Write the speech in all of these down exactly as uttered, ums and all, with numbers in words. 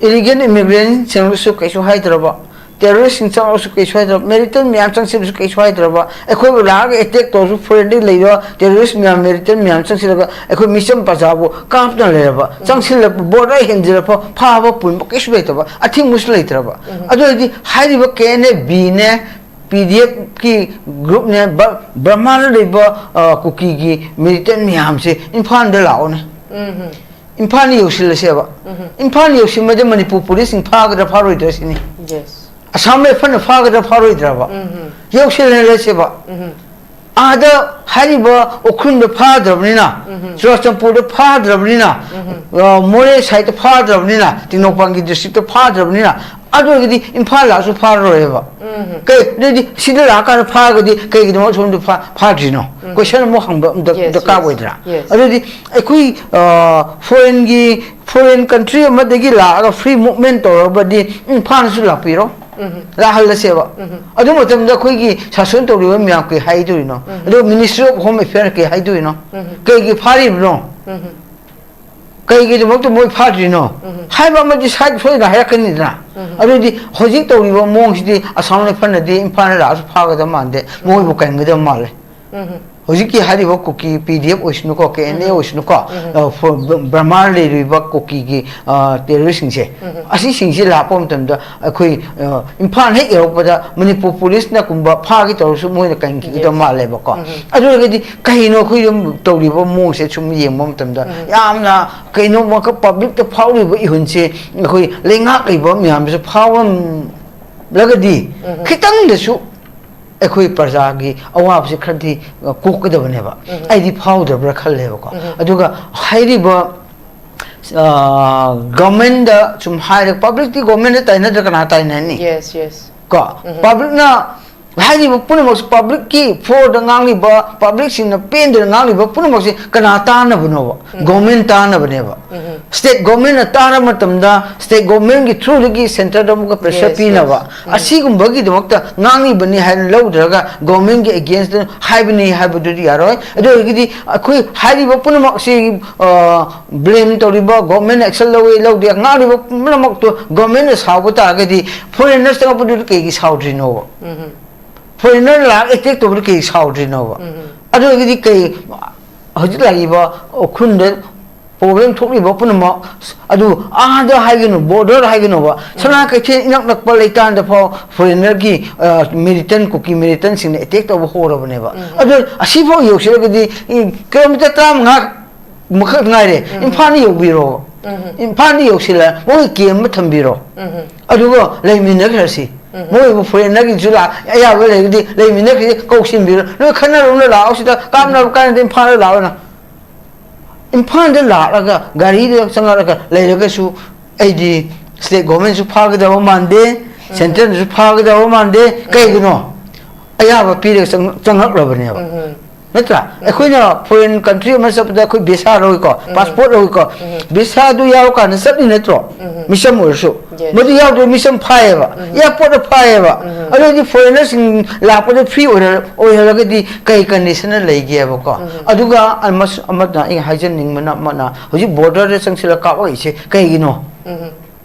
Illegal ꯏꯃꯤꯒ꯭ꯔꯦꯟꯁꯤꯡꯁꯨ ꯀꯩꯁꯨ ꯍꯥꯏꯗ꯭ꯔꯕ, ꯇꯦꯔꯣꯔꯤꯁ꯭ꯠꯁꯤꯡ ꯆꯪꯂꯁꯨ ꯀꯩꯁꯨ ꯍꯥꯏꯗ꯭ꯔꯕ, ꯃꯤꯂꯤꯇꯦꯟ ꯃꯌꯥꯝ ꯆꯪꯁꯤꯜꯂꯁꯨ ꯀꯩꯁꯨ ꯍꯥꯏꯗ꯭ꯔꯕ, ꯑꯩꯈꯣꯏꯕꯨ ꯂꯥꯛꯑꯒ ꯑꯦꯇꯦꯛ ꯇꯧꯔꯁꯨ ꯐꯣꯔꯦꯟꯗꯒꯤ ꯂꯩꯕ ꯇꯦꯔꯣꯔꯤꯁ꯭ꯠ ꯃꯌꯥꯝ, ꯃꯤꯂꯤꯇꯦꯟ ꯃꯌꯥꯝ ꯆꯪꯁꯤꯜꯂꯒ ꯑꯩꯈꯣꯏ ꯃꯤꯆꯝ ꯄ꯭ꯔꯖꯥꯕꯨ ꯀꯥꯞꯇꯅ ꯂꯩꯔꯕ, ꯆꯪꯁꯤꯜꯂꯛꯄ ꯕꯣꯔꯗꯔ ꯍꯦꯟꯖꯤꯜꯂꯛꯄ ꯐꯥꯕ ꯄꯨꯟꯕ ꯀꯩꯁꯨ ꯂꯩꯇꯕ, ꯑꯊꯤꯡꯕꯁꯨ ꯂꯩꯇ꯭ꯔꯕ꯫ ꯑꯗꯨ ꯑꯣꯏꯔꯗꯤ ꯍꯥꯏꯔꯤꯕ ꯀꯦ ꯑꯦꯟ ꯑꯦ ꯕꯤꯅꯦ, ꯄꯤ ꯗꯤ ꯑꯦꯐꯀꯤ ꯒ꯭ꯔꯨꯞꯅꯦ, ꯕ-, ꯕꯔꯃꯥꯗ ꯂꯩꯕ ꯑ, ꯀꯨꯀꯤꯒꯤ ꯃꯤꯂꯤꯇꯦꯟ ꯃꯌꯥꯝꯁꯦ ꯏꯝꯐꯥꯜꯗ ꯂꯥꯛꯑꯣꯅꯦ꯫ ꯏꯝꯐꯥꯜ ꯌꯧꯁꯤꯜꯂꯁꯦꯕ꯫ ꯏꯝꯐꯥꯜ ꯌꯧꯁꯤꯟꯕꯗ ꯃꯅꯤꯄꯨꯔ ꯄꯨꯂꯤꯁꯁꯤꯡ ꯐꯥꯒꯗ꯭ꯔꯥ ꯐꯥꯔꯣꯏꯗ꯭ꯔꯥ ꯁꯤꯅꯤ꯫ ꯌꯦꯁ꯫ ꯑꯁꯥꯝ ꯔꯥꯏꯐꯜꯅ ꯐꯥꯒꯗ꯭ꯔꯥ ꯐꯥꯔꯣꯏꯗ꯭ꯔꯕ? ꯌꯧꯁꯤꯜꯍꯜꯂꯁꯦꯕ꯫ ꯑꯥꯗ ꯍꯥꯏꯔꯤꯕ ꯎꯈ꯭ꯔꯨꯜꯗ ꯐꯥꯗ꯭ꯔꯕꯅꯤꯅ, ꯆꯨꯔꯆꯥꯟꯄꯨꯔꯗ ꯐꯥꯗ꯭ꯔꯕꯅꯤꯅ, ꯑ, ꯃꯣꯔꯦ ꯁꯥꯏꯠꯇ ꯐꯥꯗ꯭ꯔꯕꯅꯤꯅ, ꯇꯦꯡꯅꯧꯄꯜꯒꯤ ꯗꯤꯁꯇ꯭ꯔꯤꯛꯇ ꯐꯥꯗ꯭ꯔꯕꯅꯤꯅ, ꯑꯗꯨ ꯑꯣꯏꯔꯒꯗꯤ ꯏꯝꯐꯥꯜ ꯂꯥꯛꯑꯁꯨ ꯐꯥꯔꯔꯣꯏꯕ꯫ ꯀꯩ, ꯑꯗꯨꯗꯤ ꯁꯤꯗ ꯂꯥꯛꯑꯀꯥꯟꯗ ꯐꯥꯔꯒꯗꯤ ꯀꯩꯒꯤꯗꯃꯛ ꯁꯣꯝꯗ ꯐꯥ-, ꯐꯥꯗ꯭ꯔꯤꯅꯣ? ꯀꯣꯏꯁꯟ ꯑꯃꯨꯛ ꯍꯪꯕ ꯑꯃ ꯗ-, Yes, ꯗꯔꯀꯥꯔ yes, ꯑꯣꯏꯗ꯭ꯔꯥ? yes. ꯑꯗꯨꯗꯤ ꯑꯩꯈꯣꯏ, ꯑ, ꯐꯣꯔꯦꯟꯒꯤ, ꯐꯣꯔꯦꯟ ꯀꯟꯇ꯭ꯔꯤ ꯑꯃꯗꯒꯤ ꯂꯥꯛꯑꯒ ꯐ꯭ꯔꯤ ꯃꯨꯚꯃꯦꯟ ꯇꯧꯔꯕꯗꯤ ꯏꯝꯐꯥꯜꯁꯨ ꯂꯥꯛꯄꯤꯔꯣ꯫ ꯂꯥꯛꯍꯜꯂꯁꯦꯕ꯫ ꯑꯗꯨ ꯃꯇꯝꯗ ꯑꯩꯈꯣꯏꯒꯤ ꯁꯥꯁꯟ ꯇꯧꯔꯤꯕ ꯃꯌꯥꯝ ꯀꯩ ꯍꯥꯏꯗꯣꯏꯅꯣ? ꯑꯗꯣ ꯃꯤꯅꯤꯁꯇ꯭ꯔꯤ ꯑꯣꯐ ꯍꯣꯝ ꯑꯦꯐꯤꯌꯔ ꯀꯩ ꯍꯥꯏꯗꯣꯏꯅꯣ? ꯀꯩꯒꯤ ꯐꯥꯔꯤꯕꯅꯣ? ꯀꯩꯒꯤꯗꯃꯛꯇ ꯃꯣꯏ ꯐꯥꯗ꯭ꯔꯤꯅꯣ? ꯍꯥꯏꯕ ꯑꯃꯗꯤ ꯁꯥꯏꯠ ꯁꯣꯏꯗꯅ ꯍꯥꯏꯔꯛꯀꯅꯤꯗꯅ꯫ ꯑꯗꯨꯗꯤ ꯍꯧꯖꯤꯛ ꯇꯧꯔꯤꯕ ꯃꯑꯣꯡꯁꯤꯗꯤ ꯑꯁꯥꯝ ꯔꯥꯏꯐꯜꯅꯗꯤ ꯏꯝꯐꯥꯜꯗ ꯂꯥꯛꯑꯁꯨ ꯐꯥꯒꯗꯕ ꯃꯥꯟꯗꯦ, ꯃꯣꯏꯕꯨ ꯀꯟꯒꯗꯕ ꯃꯥꯜꯂꯦ꯫ ꯍꯧꯖꯤꯛꯀꯤ ꯍꯥꯏꯔꯤꯕ ꯀꯨꯀꯤ ꯄꯤ D F ꯑꯣꯏꯁꯅꯨꯀꯣ, K N A ꯑꯣꯏꯁꯅꯨꯀꯣ, ꯑ, ꯐꯣ-, ꯕ-, ꯕꯔꯃꯥꯗ ꯂꯩꯔꯤꯕ ꯀꯨꯀꯤꯒꯤ, ꯑ, ꯇꯦꯔꯣꯔꯤꯁꯁꯤꯡꯁꯦ, ꯑꯁꯤꯁꯤꯡꯁꯦ ꯂꯥꯛꯄ ꯃꯇꯝꯗ ꯑꯩꯈꯣꯏ, ꯑ, ꯏꯝꯐꯥꯜ ꯍꯦꯛ ꯌꯧꯔꯛꯄꯗ ꯃꯅꯤꯄꯨꯔ ꯄꯨꯂꯤꯁꯅꯒꯨꯝꯕ ꯐꯥꯒꯦ ꯇꯧꯔꯁꯨ ꯃꯣꯏꯅ ꯀꯟꯈꯤꯒꯗꯕ Yes. ꯃꯥꯜꯂꯦꯕꯀꯣ꯫ ꯑꯗꯨ ꯑꯣꯏꯔꯒꯗꯤ ꯀꯩꯅꯣ ꯑꯩꯈꯣꯏ ꯑꯗꯨꯝ ꯇꯧꯔꯤꯕ ꯃꯑꯣꯡꯁꯦ ꯁꯨꯝ ꯌꯦꯡꯕ ꯃꯇꯝꯗ ꯌꯥꯝꯅ ꯀꯩꯅꯣ ꯄꯕ꯭ꯂꯤꯛꯇ ꯐꯥꯎꯔꯤꯕ ꯏꯍꯨꯟꯁꯦ ꯑꯩꯈꯣꯏ ꯂꯩꯉꯥꯛ ꯂꯩꯕ ꯃꯌꯥꯝꯁꯤꯁꯨ ꯐꯥꯎꯔꯝꯂꯒꯗꯤ ꯈꯤꯇꯪꯗꯁꯨ ꯑꯩꯈꯣꯏ ꯄ꯭ꯔꯖꯥꯒꯤ ꯑꯋꯥꯕꯁꯤ ꯈꯔꯗꯤ, ꯑ, ꯀꯣꯛꯀꯗꯕꯅꯦꯕ꯫ ꯑꯩꯗꯤ ꯐꯥꯎꯗꯕ꯭ꯔꯥ ꯈꯜꯂꯦꯕꯀꯣ꯫ ꯑꯗꯨꯒ ꯍꯥꯏꯔꯤꯕ, ꯑ, ꯒꯚꯔꯟꯃꯦꯟꯗ ꯁꯨꯝ ꯍꯥꯏꯔꯒ, ꯄꯕ꯭ꯂꯤꯛꯇꯤ ꯒꯚꯔꯟꯃꯦꯟꯗ ꯇꯥꯏꯅꯗ꯭ꯔ ꯀꯅꯥ ꯇꯥꯏꯅꯅꯤ? Yes, yes. ꯀꯣ? ꯄꯕ꯭ꯂꯤꯛꯅ ꯍꯥꯏꯔꯤꯕ ꯄꯨꯝꯅꯃꯛꯁꯤ ꯄꯕ꯭ꯂꯤꯛꯀꯤ ꯐꯣꯔꯗ ꯉꯥꯡꯂꯤꯕ, ꯄꯕ꯭ꯂꯤꯛꯁꯤꯡꯅ ꯄꯦꯟꯗꯅ ꯉꯥꯡꯂꯤꯕ ꯄꯨꯝꯅꯃꯛꯁꯤ ꯀꯅꯥ ꯇꯥꯅꯕꯅꯣꯕ? ꯒꯣꯔꯃꯦꯟ ꯇꯥꯅꯕꯅꯦꯕ꯫ ꯁ꯭ꯇꯦꯠ ꯒꯣꯔꯃꯦꯟꯅ ꯇꯥꯔ ꯃꯇꯝꯗ ꯁ꯭ꯇꯦꯠ ꯒꯣꯔꯃꯦꯟꯒꯤ ꯊ꯭ꯔꯨꯗꯒꯤ ꯁꯦꯟꯇꯔꯗ ꯑꯃꯨꯛꯀ ꯄ꯭ꯔꯦꯁꯔ ꯄꯤꯅꯕ, ꯑꯁꯤꯒꯨꯝꯕꯒꯤꯗꯃꯛꯇ ꯉꯥꯡꯂꯤꯕꯅꯤ ꯍꯥꯏꯅ ꯂꯧꯗ꯭ꯔꯒ ꯒꯣꯔꯃꯦꯟꯒꯤ ꯑꯦꯒꯦꯟꯁꯇ ꯍꯥꯏꯕꯅꯤ ꯍꯥꯏꯕꯗꯨꯗꯤ ꯌꯥꯔꯣꯏ꯫ ꯑꯗꯨ ꯑꯣꯏꯔꯒꯗꯤ ꯑꯩꯈꯣꯏ ꯍꯥꯏꯔꯤꯕ ꯄꯨꯝꯅꯃꯛꯁꯤ ꯕ꯭ꯂꯦꯝ ꯇꯧꯔꯤꯕ, ꯒꯣꯔꯃꯦꯟꯅ ꯑꯦꯛꯁꯟ ꯂꯧꯋꯤ ꯂꯧꯗꯦ, ꯉꯥꯡꯂꯤꯕ ꯄꯨꯝꯅꯃꯛꯇꯣ ꯒꯣꯔꯃꯦꯟꯅ ꯁꯥꯎꯕ ꯇꯥꯔꯒꯗꯤ ꯐꯣꯔꯦꯟꯅꯔ ꯆꯪꯉꯛꯄꯗꯨꯗ ꯀꯩꯒꯤ ꯁꯥꯎꯗ꯭ꯔꯤꯅꯣꯕ? ꯐꯣꯔꯦꯟꯅꯔ ꯂꯥꯛ ꯑꯦꯇꯦꯛ ꯇꯧꯕꯗ ꯀꯩ ꯁꯥꯎꯗ꯭ꯔꯤꯅꯣꯕ? ꯑꯗꯨ ꯑꯣꯏꯔꯒꯗꯤ ꯀꯩ ꯍꯧꯖꯤꯛ ꯂꯥꯛꯏꯕ ꯎꯈ꯭ꯔꯨꯜꯗ ꯄ꯭ꯔꯣꯕ꯭ꯂꯦꯝ ꯊꯣꯛꯂꯤꯕ ꯄꯨꯝꯅꯃꯛ ꯑꯗꯨ ꯑꯥꯗ ꯍꯥꯏꯒꯅꯨ, ꯕꯣꯔꯗꯔ ꯍꯥꯏꯒꯅꯨꯕ, ꯁꯅꯥ ꯀꯩꯊꯦꯜ ꯏꯅꯛ ꯅꯛꯄ ꯂꯩꯇꯥꯟꯗ ꯐꯥꯎ ꯐꯣꯔꯦꯟꯅꯔꯒꯤ ꯃꯤꯂꯤꯇꯦꯟ, ꯀꯨꯀꯤ ꯃꯤꯂꯤꯇꯦꯟꯁꯤꯡꯅ ꯑꯦꯇꯦꯛ ꯇꯧꯕ ꯍꯧꯔꯕꯅꯦꯕ꯫ ꯑꯗꯨ ꯑꯁꯤꯐꯥꯎ ꯌꯧꯁꯤꯜꯂꯒꯗꯤ ꯀꯤꯂꯣꯃꯤꯇꯔ ꯇꯔꯥꯃꯉꯥ ꯃꯈꯛ ꯉꯥꯏꯔꯦ꯫ ꯏꯝꯐꯥꯜꯗ ꯌꯧꯕꯤꯔꯣ, ꯏꯝꯐꯥꯜꯗ ꯌꯧꯁꯤꯜꯂ ꯃꯣꯏ ꯀꯦꯝ ꯑꯃ ꯊꯝꯕꯤꯔꯣ, ꯑꯗꯨꯒ ꯂꯩꯃꯤꯟꯅꯈ꯭ꯔꯁꯤ꯫ ꯃꯣꯏꯕꯨ ꯐꯣꯔꯦꯟꯅꯔꯒꯤꯁꯨ ꯂꯥꯛ-, ꯑꯌꯥꯕ ꯂꯩꯔꯒꯗꯤ ꯂꯩꯃꯤꯟꯅꯈ꯭ꯔꯁꯤ, ꯀꯧꯁꯤꯟꯕꯤꯔꯣ꯫ ꯅꯣꯏ ꯈꯟꯅꯔꯨꯅ ꯂꯥꯛꯑꯣ, ꯁꯤꯗ ꯀꯥꯞꯅꯕ ꯀꯥꯟꯗ ꯏꯝꯐꯥꯜꯗ ꯂꯥꯛꯑꯣꯅ꯫ ꯏꯝꯐꯥꯜꯗ ꯂꯥꯛꯂꯒ ꯒꯥꯔꯤꯗ ꯆꯪꯂꯛꯂꯒ ꯂꯩꯔꯒꯁꯨ ꯑꯩꯗꯤ ꯁ꯭ꯇꯦꯠ ꯒꯣꯔꯃꯦꯟꯁꯨ ꯐꯥꯒꯗꯕ ꯃꯥꯟꯗꯦ, ꯁꯦꯟꯇ꯭ꯔꯦꯜꯅꯁꯨ ꯐꯥꯒꯗꯕ ꯃꯥꯟꯗꯦ꯫ ꯀꯩꯒꯤꯅꯣ? ꯑꯌꯥꯕ ꯄꯤꯔꯒ ꯆꯪ-, ꯆꯪꯂꯛꯂꯕꯅꯦꯕ꯫ ꯅꯠꯇ꯭ꯔꯥ? ꯑꯩꯈꯣꯏꯅ ꯐꯣꯔꯦꯟ ꯀꯟꯇ꯭ꯔꯤ ꯑꯃ ꯆꯠꯄꯗ ꯑꯩꯈꯣꯏ ꯚꯤꯁꯥ ꯂꯧꯏꯀꯣ, ꯄꯥꯁꯄꯣꯔꯠ ꯂꯧꯏꯀꯣ, ꯚꯤꯁꯥꯗꯨ ꯌꯥꯎꯔꯀꯥꯟꯗ ꯆꯠꯂꯤ ꯅꯠꯇ꯭ꯔꯣ? ꯃꯤꯁꯝ ꯑꯣꯏꯔꯁꯨ꯫ ꯃꯗꯨ ꯌꯥꯎꯗ꯭ꯔꯦ, ꯃꯤꯁꯝ ꯐꯥꯏꯌꯦꯕ, ꯑꯦꯌꯥꯔꯄꯣꯔꯠꯇ ꯐꯥꯏꯌꯦꯕ꯫ ꯑꯗꯨ ꯑꯣꯏꯗꯤ ꯐꯣꯔꯦꯟꯅꯔꯁꯤꯡ ꯂꯥꯛꯄꯗ ꯐ꯭ꯔꯤ ꯑꯣꯏꯔ-, ꯑꯣꯏꯍꯜꯂꯒꯗꯤ ꯀꯩ ꯀꯟꯗꯤꯁꯟꯗ ꯂꯩꯒꯦꯕꯀꯣ? ꯑꯗꯨꯒ ꯑꯃꯁꯨ-, ꯑꯃꯅ ꯑꯩꯅ ꯍꯥꯏꯖꯅꯤꯡꯕꯅ, ꯑꯃꯅ ꯍꯧꯖꯤꯛ ꯕꯣꯔꯗꯔꯗ ꯆꯪꯁꯤꯜꯂꯒ ꯀꯥꯞꯂꯛꯏꯁꯦ ꯀꯩꯒꯤꯅꯣ?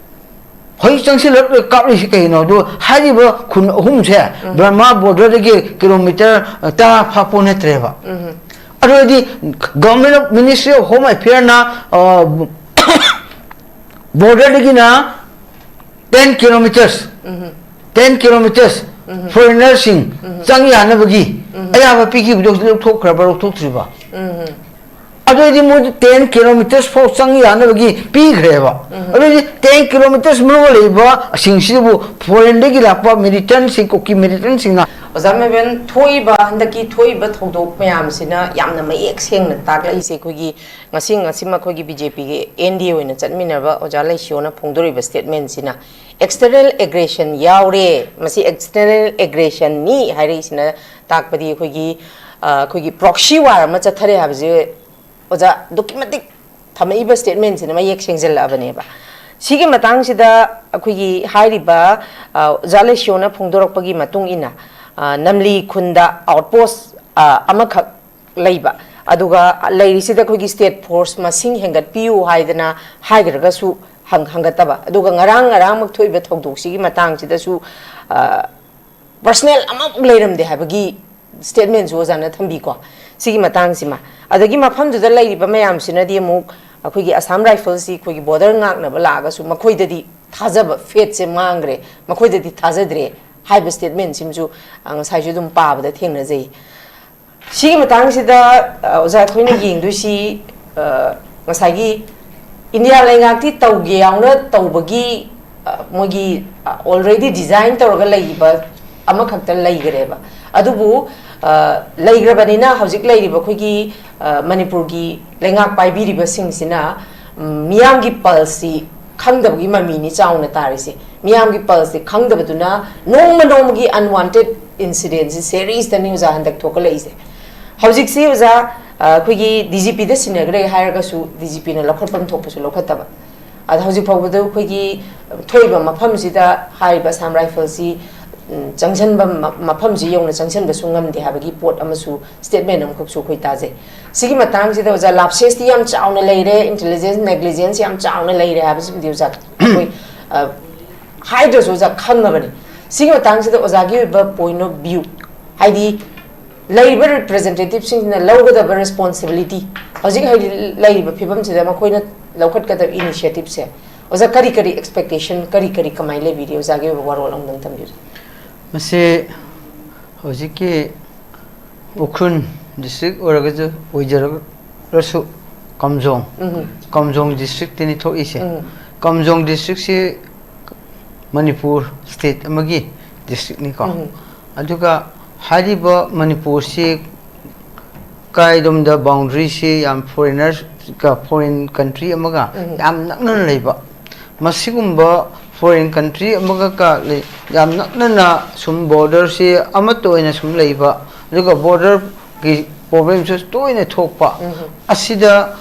ꯍꯧꯖꯤꯛ ꯆꯪꯁꯤꯜꯂꯛ ꯀꯥꯞꯂꯤꯁꯤ ꯀꯩꯅꯣ? ꯑꯗꯨ ꯍꯥꯏꯔꯤꯕ ꯈꯨꯟ ꯑꯍꯨꯝꯁꯦ ꯕꯔꯃꯥ ꯕꯣꯔꯗꯔꯗꯒꯤ ꯀꯤꯂꯣꯃꯤꯇꯔ ꯇꯔꯥ ꯐꯥꯄꯣ ꯅꯠꯇ꯭ꯔꯦꯕ꯫ ꯑꯗꯨ ꯑꯣꯏꯔꯗꯤ Government of Ministry of Home Affairꯅ, ꯑ, ꯕꯣꯔꯗꯔꯗꯒꯤꯅ ten kilometers, ten kilometers ꯐꯣꯔꯦꯟꯅꯔꯁꯤꯡ ꯆꯪ ꯌꯥꯅꯕꯒꯤ ꯑꯌꯥꯕ ꯄꯤꯈꯤꯕꯗꯣ ꯍꯧꯖꯤꯛ ꯂꯧꯊꯣꯛꯈ꯭ꯔꯕ, ꯂꯧꯊꯣꯛꯇ꯭ꯔꯤꯕ? ꯑꯗꯨ ꯑꯣꯏꯗꯤ ꯃꯣꯏꯗꯤ ten kilometers ꯐꯥꯎ ꯆꯪ ꯌꯥꯅꯕꯒꯤ ꯄꯤꯈ꯭ꯔꯦꯕ꯫ ꯑꯗꯨ ꯑꯣꯏꯗꯤ ten kilometers ꯃꯅꯨꯡꯗ ꯂꯩꯕ ꯁꯤꯡꯁꯤꯕꯨ ꯐꯣꯔꯦꯟꯗꯒꯤ ꯂꯥꯛꯄ ꯃꯤꯂꯤꯇꯦꯟꯁꯤꯡ, ꯀꯨꯀꯤ ꯃꯤꯂꯤꯇꯦꯟꯁꯤꯡꯅ ꯑꯣꯖꯥ ꯃꯦꯕꯦꯟ, ꯊꯣꯛꯏꯕ, ꯍꯟꯗꯛꯀꯤ ꯊꯣꯛꯏꯕ ꯊꯧꯗꯣꯛ ꯃꯌꯥꯝꯁꯤꯅ ꯌꯥꯝꯅ ꯃꯌꯦꯛ ꯁꯦꯡꯅ ꯇꯥꯛꯂꯛꯏꯁꯦ, ꯑꯩꯈꯣꯏꯒꯤ ꯉꯁꯤ, ꯉꯁꯤꯃꯛ ꯑꯩꯈꯣꯏꯒꯤ ꯕꯤ ꯖꯦ ꯄꯤꯒꯤ ꯑꯦꯟ ꯗꯤ ꯑꯦ ꯑꯣꯏꯅ ꯆꯠꯃꯤꯟꯅꯕ ꯑꯣꯖꯥ ꯂꯩꯁꯤꯌꯣꯅ ꯐꯣꯡꯗꯣꯔꯛꯏꯕ ꯁ꯭ꯇꯦꯠꯃꯦꯟꯁꯤꯅ ꯑꯦꯛꯁꯇꯔꯅꯦꯜ ꯑꯦꯒ꯭ꯔꯦꯁꯟ ꯌꯥꯎꯔꯦ, ꯃꯁꯤ ꯑꯦꯛꯁꯇꯔꯅꯦꯜ ꯑꯦꯒ꯭ꯔꯦꯁꯟꯅꯤ ꯍꯥꯏꯔꯛꯏꯁꯤꯅ ꯇꯥꯛꯄꯗꯤ ꯑꯩꯈꯣꯏꯒꯤ, ꯑ, ꯑꯩꯈꯣꯏꯒꯤ ꯄ꯭ꯔꯣꯛꯁꯤ ꯋꯥꯔ ꯑꯃ ꯆꯠꯊꯔꯦ ꯍꯥꯏꯕꯁꯦ ꯑꯣꯖꯥ ꯑꯗꯨꯛꯀꯤ ꯃꯇꯤꯛ ꯊꯝꯃꯛꯏꯕ ꯁ꯭ꯇꯦꯠꯃꯦꯟꯁꯤꯅ ꯃꯌꯦꯛ ꯁꯦꯡꯖꯜꯂꯛꯑꯕꯅꯦꯕ꯫ ꯁꯤꯒꯤ ꯃꯇꯥꯡꯁꯤꯗ ꯑꯩꯈꯣꯏꯒꯤ ꯍꯥꯏꯔꯤꯕ, ꯑ, ꯑꯣꯖꯥ ꯂꯩꯁꯤꯌꯣꯅ ꯐꯣꯡꯗꯣꯔꯛꯄꯒꯤ ꯃꯇꯨꯡ ꯏꯟꯅ, ꯑ, ꯅꯝꯂꯤ ꯈꯨꯟꯗ ꯑꯥꯎꯠꯄꯣꯁ, ꯑ, ꯑꯃꯈꯛ ꯂꯩꯕ, ꯑꯗꯨꯒ ꯂꯩꯔꯤꯁꯤꯗ ꯑꯩꯈꯣꯏꯒꯤ ꯁ꯭ꯇꯦꯠ ꯐꯣꯔꯁ ꯃꯁꯤꯡ ꯍꯦꯟꯒꯠꯄꯤꯌꯨ ꯍꯥꯏꯗꯅ ꯍꯥꯏꯈ꯭ꯔꯒꯁꯨ ꯍꯪ-, ꯍꯪꯒꯠꯇꯕ, ꯑꯗꯨꯒ ꯉꯔꯥꯡ ꯉꯔꯥꯡꯃꯛ ꯊꯣꯛꯏꯕ ꯊꯧꯗꯣꯛꯁꯤꯒꯤ ꯃꯇꯥꯡꯁꯤꯗꯁꯨ, ꯑ, ꯄꯔꯁꯅꯦꯜ ꯑꯃꯐꯥꯎ ꯂꯩꯔꯝꯗꯦ ꯍꯥꯏꯕꯒꯤ ꯁ꯭ꯇꯦꯠꯃꯦꯟꯁꯨ ꯑꯣꯖꯥꯅ ꯊꯝꯕꯤꯀꯣ꯫ ꯁꯤꯒꯤ ꯃꯇꯥꯡꯁꯤꯃ, ꯑꯗꯒꯤ ꯃꯐꯝꯗꯨꯗ ꯂꯩꯔꯤꯕ ꯃꯌꯥꯝꯁꯤꯅꯗꯤ ꯑꯃꯨꯛ ꯑꯩꯈꯣꯏꯒꯤ ꯑꯁꯥꯝ ꯔꯥꯏꯐꯜꯁꯤ ꯑꯩꯈꯣꯏꯒꯤ ꯕꯣꯔꯗꯔ ꯉꯥꯛꯅꯕ ꯂꯥꯛꯑꯒꯁꯨ ꯃꯈꯣꯏꯗꯗꯤ ꯊꯥꯖꯕ, ꯐꯦꯠꯁꯦ ꯃꯥꯡꯈ꯭ꯔꯦ, ꯃꯈꯣꯏꯗꯗꯤ ꯊꯥꯖꯗ꯭ꯔꯦ ꯍꯥꯏꯕ ꯁ꯭ꯇꯦꯠꯃꯦꯟꯁꯤꯃꯁꯨ, ꯑ, ꯉꯁꯥꯏꯁꯨ ꯑꯗꯨꯝ ꯄꯥꯕꯗ ꯊꯦꯡꯅꯖꯩ꯫ ꯁꯤꯒꯤ ꯃꯇꯥꯡꯁꯤꯗ, ꯑ, ꯑꯣꯖꯥ, ꯑꯩꯈꯣꯏꯅ ꯌꯦꯡꯗꯣꯏꯁꯤ, ꯑ, ꯉꯁꯥꯏꯒꯤ ꯏꯟꯗꯤꯌꯥ ꯂꯩꯉꯥꯛꯇꯤ ꯇꯧꯒꯦ ꯌꯥꯎꯅ ꯇꯧꯕꯒꯤ, ꯑ, ꯃꯣꯏꯒꯤ, ꯑ, already design ꯇꯧꯔꯒ ꯂꯩꯈꯤꯕ ꯑꯃꯈꯛꯇ ꯂꯩꯈ꯭ꯔꯦꯕ꯫ ꯑꯗꯨꯕꯨ, ꯑ, ꯂꯩꯈ꯭ꯔꯕꯅꯤꯅ ꯍꯧꯖꯤꯛ ꯂꯩꯔꯤꯕ ꯑꯩꯈꯣꯏꯒꯤ, ꯑ, ꯃꯅꯤꯄꯨꯔꯒꯤ ꯂꯩꯉꯥꯛ ꯄꯥꯏꯕꯤꯔꯤꯕꯁꯤꯡꯁꯤꯅ, ꯎꯝ, ꯃꯤꯌꯥꯝꯒꯤ ꯄꯜꯁꯁꯤ ꯈꯪꯗꯕꯒꯤ ꯃꯃꯤꯅꯤ ꯆꯥꯎꯅ ꯇꯥꯔꯤꯁꯦ꯫ ꯃꯤꯌꯥꯝꯒꯤ ꯄꯜꯁꯁꯤ ꯈꯪꯗꯕꯗꯨꯅ ꯅꯣꯡꯃ ꯅꯣꯡꯃꯒꯤ unwanted incidentꯁꯤ ꯁꯦꯔꯤꯁꯇꯅꯤ ꯑꯣꯖꯥ ꯍꯟꯗꯛ ꯊꯣꯛꯀꯠꯂꯛꯏꯁꯦ꯫ ꯍꯧꯖꯤꯛꯁꯤ ꯑꯣꯖꯥ, ꯑ, ꯑꯩꯈꯣꯏꯒꯤ ꯗꯤ ꯖꯤ ꯄꯤꯗ ꯁꯤꯟꯅꯈ꯭ꯔꯦ ꯍꯥꯏꯔꯒꯁꯨ ꯗꯤ ꯖꯤ ꯄꯤꯅ ꯂꯧꯈꯠꯐꯝ ꯊꯣꯛꯄꯁꯨ ꯂꯧꯈꯠꯇꯕ꯫ ꯑꯗ ꯍꯧꯖꯤꯛ ꯐꯥꯎꯕꯗ ꯑꯩꯈꯣꯏꯒꯤ ꯊꯣꯛꯏꯕ ꯃꯐꯝꯁꯤꯗ ꯍꯥꯏꯔꯤꯕ ꯑꯁꯥꯝ ꯔꯥꯏꯐꯜꯁꯤ, ꯎꯝ, ꯆꯪꯁꯤꯟꯕ ꯃ-, ꯃꯐꯝꯁꯤ ꯌꯧꯅ ꯆꯪꯁꯤꯟꯕꯁꯨ ꯉꯝꯗꯦ ꯍꯥꯏꯕꯒꯤ ꯄꯣꯠ ꯑꯃꯁꯨ, ꯁ꯭ꯇꯦꯠꯃꯦꯟ ꯑꯃꯈꯛꯁꯨ ꯑꯩꯈꯣꯏ ꯇꯥꯖꯩ꯫ ꯁꯤꯒꯤ ꯃꯇꯥꯡꯁꯤꯗ ꯑꯣꯖꯥ ꯂꯥꯞꯁꯦꯁꯇꯤ ꯌꯥꯝ ꯆꯥꯎꯅ ꯂꯩꯔꯦ, ꯏꯟꯇꯦꯂꯤꯖꯦꯟꯁ ꯅꯦꯒ꯭ꯂꯤꯖꯦꯟꯁ ꯌꯥꯝ ꯆꯥꯎꯅ ꯂꯩꯔꯦ ꯍꯥꯏꯕꯁꯤꯃꯗꯤ ꯑꯣꯖꯥ ꯑꯩꯈꯣꯏ, ꯑ, ꯍꯥꯏꯗ꯭ꯔꯁꯨ ꯑꯣꯖꯥ ꯈꯪꯉꯕꯅꯤ꯫ ꯁꯤꯒꯤ ꯃꯇꯥꯡꯁꯤꯗ ꯑꯣꯖꯥꯒꯤ ꯑꯣꯏꯕ point of view, ꯍꯥꯏꯗꯤ ꯂꯩꯔꯤꯕ ꯔꯤꯄ꯭ꯔꯖꯦꯟꯇꯦꯇꯤꯚꯁꯤꯡꯁꯤꯅ ꯂꯧꯒꯗꯕ ꯔꯦꯁꯄꯣꯟꯁꯤꯕꯤꯂꯤꯇꯤ, ꯍꯧꯖꯤꯛ ꯍꯥꯏꯗꯤ ꯂꯩꯔꯤꯕ ꯐꯤꯕꯝꯁꯤꯗ ꯃꯈꯣꯏꯅ ꯂꯧꯈꯠꯀꯗꯕ ꯏꯅꯤꯁꯤꯌꯦꯇꯤꯚꯁꯦ, ꯑꯣꯖꯥ, ꯀꯔꯤ ꯀꯔꯤ ꯑꯦꯛꯁꯄꯦꯛꯇꯦꯁꯟ, ꯀꯔꯤ ꯀꯔꯤ ꯀꯃꯥꯏꯅ ꯂꯩꯕꯤꯔꯤ? ꯑꯣꯖꯥꯒꯤ ꯑꯣꯏꯕ ꯋꯥꯔꯣꯜ ꯑꯃꯗꯪ ꯊꯝꯕꯤꯌꯨ꯫ ꯃꯁꯤ ꯍꯧꯖꯤꯛꯀꯤ ꯎꯈ꯭ꯔꯨꯜ ꯗꯤꯁꯇ꯭ꯔꯤꯛ ꯑꯣꯏꯔꯒꯁꯨ, ꯑꯣꯏꯖꯔꯒꯁꯨ ꯀꯝꯖꯣꯡ, ꯎꯝ꯫ ꯀꯝꯖꯣꯡ ꯗꯤꯁꯇ꯭ꯔꯤꯛꯇꯅꯤ ꯊꯣꯛꯏꯁꯦ꯫ ꯎꯝ꯫ ꯀꯝꯖꯣꯡ ꯗꯤꯁꯇ꯭ꯔꯤꯛꯁꯤ ꯃꯅꯤꯄꯨꯔ ꯁ꯭ꯇꯦꯠ ꯑꯃꯒꯤ ꯗꯤꯁꯇ꯭ꯔꯤꯛꯅꯤꯀꯣ꯫ ꯎꯝ꯫ ꯑꯗꯨꯒ ꯍꯥꯏꯔꯤꯕ ꯃꯅꯤꯄꯨꯔꯁꯤ ꯀꯥꯏꯔꯣꯝꯗ ꯕꯥꯎꯟꯗꯔꯤꯁꯤ ꯌꯥꯝ ꯐꯣꯔꯦꯅꯔꯒ, ꯐꯣꯔꯦꯟ ꯀꯟꯇ꯭ꯔꯤ ꯑꯃꯒ ꯎꯝ꯫ ꯌꯥꯝ ꯅꯛꯅꯅ ꯂꯩꯕ, ꯃꯁꯤꯒꯨꯝꯕ ꯐꯣꯔꯦꯟ ꯀꯟꯇ꯭ꯔꯤ ꯑꯃꯒ ꯀ ꯂꯩ-, ꯌꯥꯝ ꯅꯛꯅꯅ ꯁꯨꯝ ꯕꯣꯔꯗꯔꯁꯤ ꯑꯃꯠꯇ ꯑꯣꯏꯅ ꯁꯨꯝ ꯂꯩꯕ, ꯑꯗꯨꯒ ꯕꯣꯔꯗꯔꯒꯤ ꯄ꯭ꯔꯣꯕ꯭ꯂꯦꯝꯁꯨ ꯇꯣꯏꯅ ꯊꯣꯛꯄ꯫ ꯎꯝ꯫ ꯑꯁꯤꯗ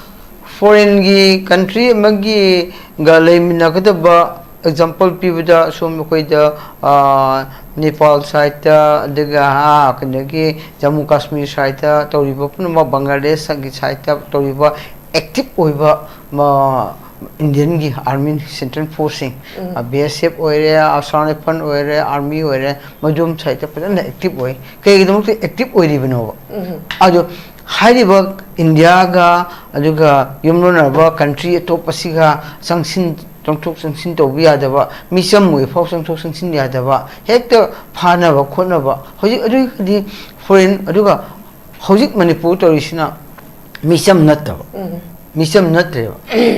ꯐꯣꯔꯦꯟꯒꯤ ꯀꯟꯇ꯭ꯔꯤ ꯑꯃꯒꯤꯒ ꯂꯩꯃꯤꯟꯅꯒꯗꯕ, ꯑꯦꯛꯖꯥꯝꯄꯜ ꯄꯤꯕꯗ, ꯁꯣꯝ ꯑꯩꯈꯣꯏꯗ, ꯑꯥ, ꯅꯦꯄꯥꯜ ꯁꯥꯏꯠꯇ, ꯑꯗꯨꯒ, ꯑꯥ, ꯀꯩꯅꯣꯒꯤ ꯖꯝꯃꯨ ꯀꯥꯁꯃꯤꯔ ꯁꯥꯏꯠꯇ ꯇꯧꯔꯤꯕ ꯄꯨꯝꯅꯃꯛ, ꯕꯪꯒ꯭ꯂꯥꯗꯦꯁꯀꯤ ꯁꯥꯏꯠꯇ ꯇꯧꯔꯤꯕ ꯑꯦꯛꯇꯤꯞ ꯑꯣꯏꯕ, ꯃ-, ꯏꯟꯗꯤꯌꯟꯒꯤ ꯑꯥꯔꯃꯤ, ꯁꯦꯟꯇ꯭ꯔꯦꯜ ꯐꯣꯔꯁꯁꯤꯡ, ꯎꯝ꯫ ꯑꯥ, ꯕꯤ ꯑꯦꯁ ꯑꯦꯐ ꯑꯣꯏꯔꯦ, ꯑꯁꯥꯝ ꯔꯥꯏꯐꯜ ꯑꯣꯏꯔꯦ, ꯑꯥꯔꯃꯤ ꯑꯣꯏꯔꯦ, ꯃꯗꯨꯝ ꯁꯥꯏꯠꯇ ꯐꯖꯅ ꯑꯦꯛꯇꯤꯞ ꯑꯣꯏ꯫ ꯀꯩꯒꯤꯗꯃꯛꯇ ꯑꯦꯛꯇꯤꯞ ꯑꯣꯏꯔꯤꯕꯅꯣꯕ? ꯎꯝ꯫ ꯑꯗꯣ ꯍꯥꯏꯔꯤꯕ ꯏꯟꯗꯤꯌꯥꯒ, ꯑꯗꯨꯒ ꯌꯨꯝꯂꯣꯟꯅꯔꯕ ꯀꯟꯇ꯭ꯔꯤ ꯑꯇꯣꯞꯄꯁꯤꯒ ꯆꯪꯁꯤꯟ, ꯆꯪꯊꯣꯛ ꯆꯪꯁꯤꯟ ꯇꯧꯕ ꯌꯥꯗꯕ, ꯃꯤꯆꯝ ꯑꯣꯏꯐꯥꯎ ꯆꯪꯊꯣꯛ ꯆꯪꯁꯤꯟ ꯌꯥꯗꯕ, ꯍꯦꯛꯇ ꯐꯥꯅꯕ ꯈꯣꯠꯅꯕ, ꯍꯧꯖꯤꯛ ꯑꯗꯨꯒꯤꯗꯤ ꯐꯣꯔꯦꯟ, ꯑꯗꯨꯒ ꯍꯧꯖꯤꯛ ꯃꯅꯤꯄꯨꯔ ꯇꯧꯔꯤꯁꯤꯅ ꯃꯤꯆꯝ ꯅꯠꯇꯕ, ꯎꯝ꯫ ꯃꯤꯆꯝ ꯅꯠꯇ꯭ꯔꯦꯕ,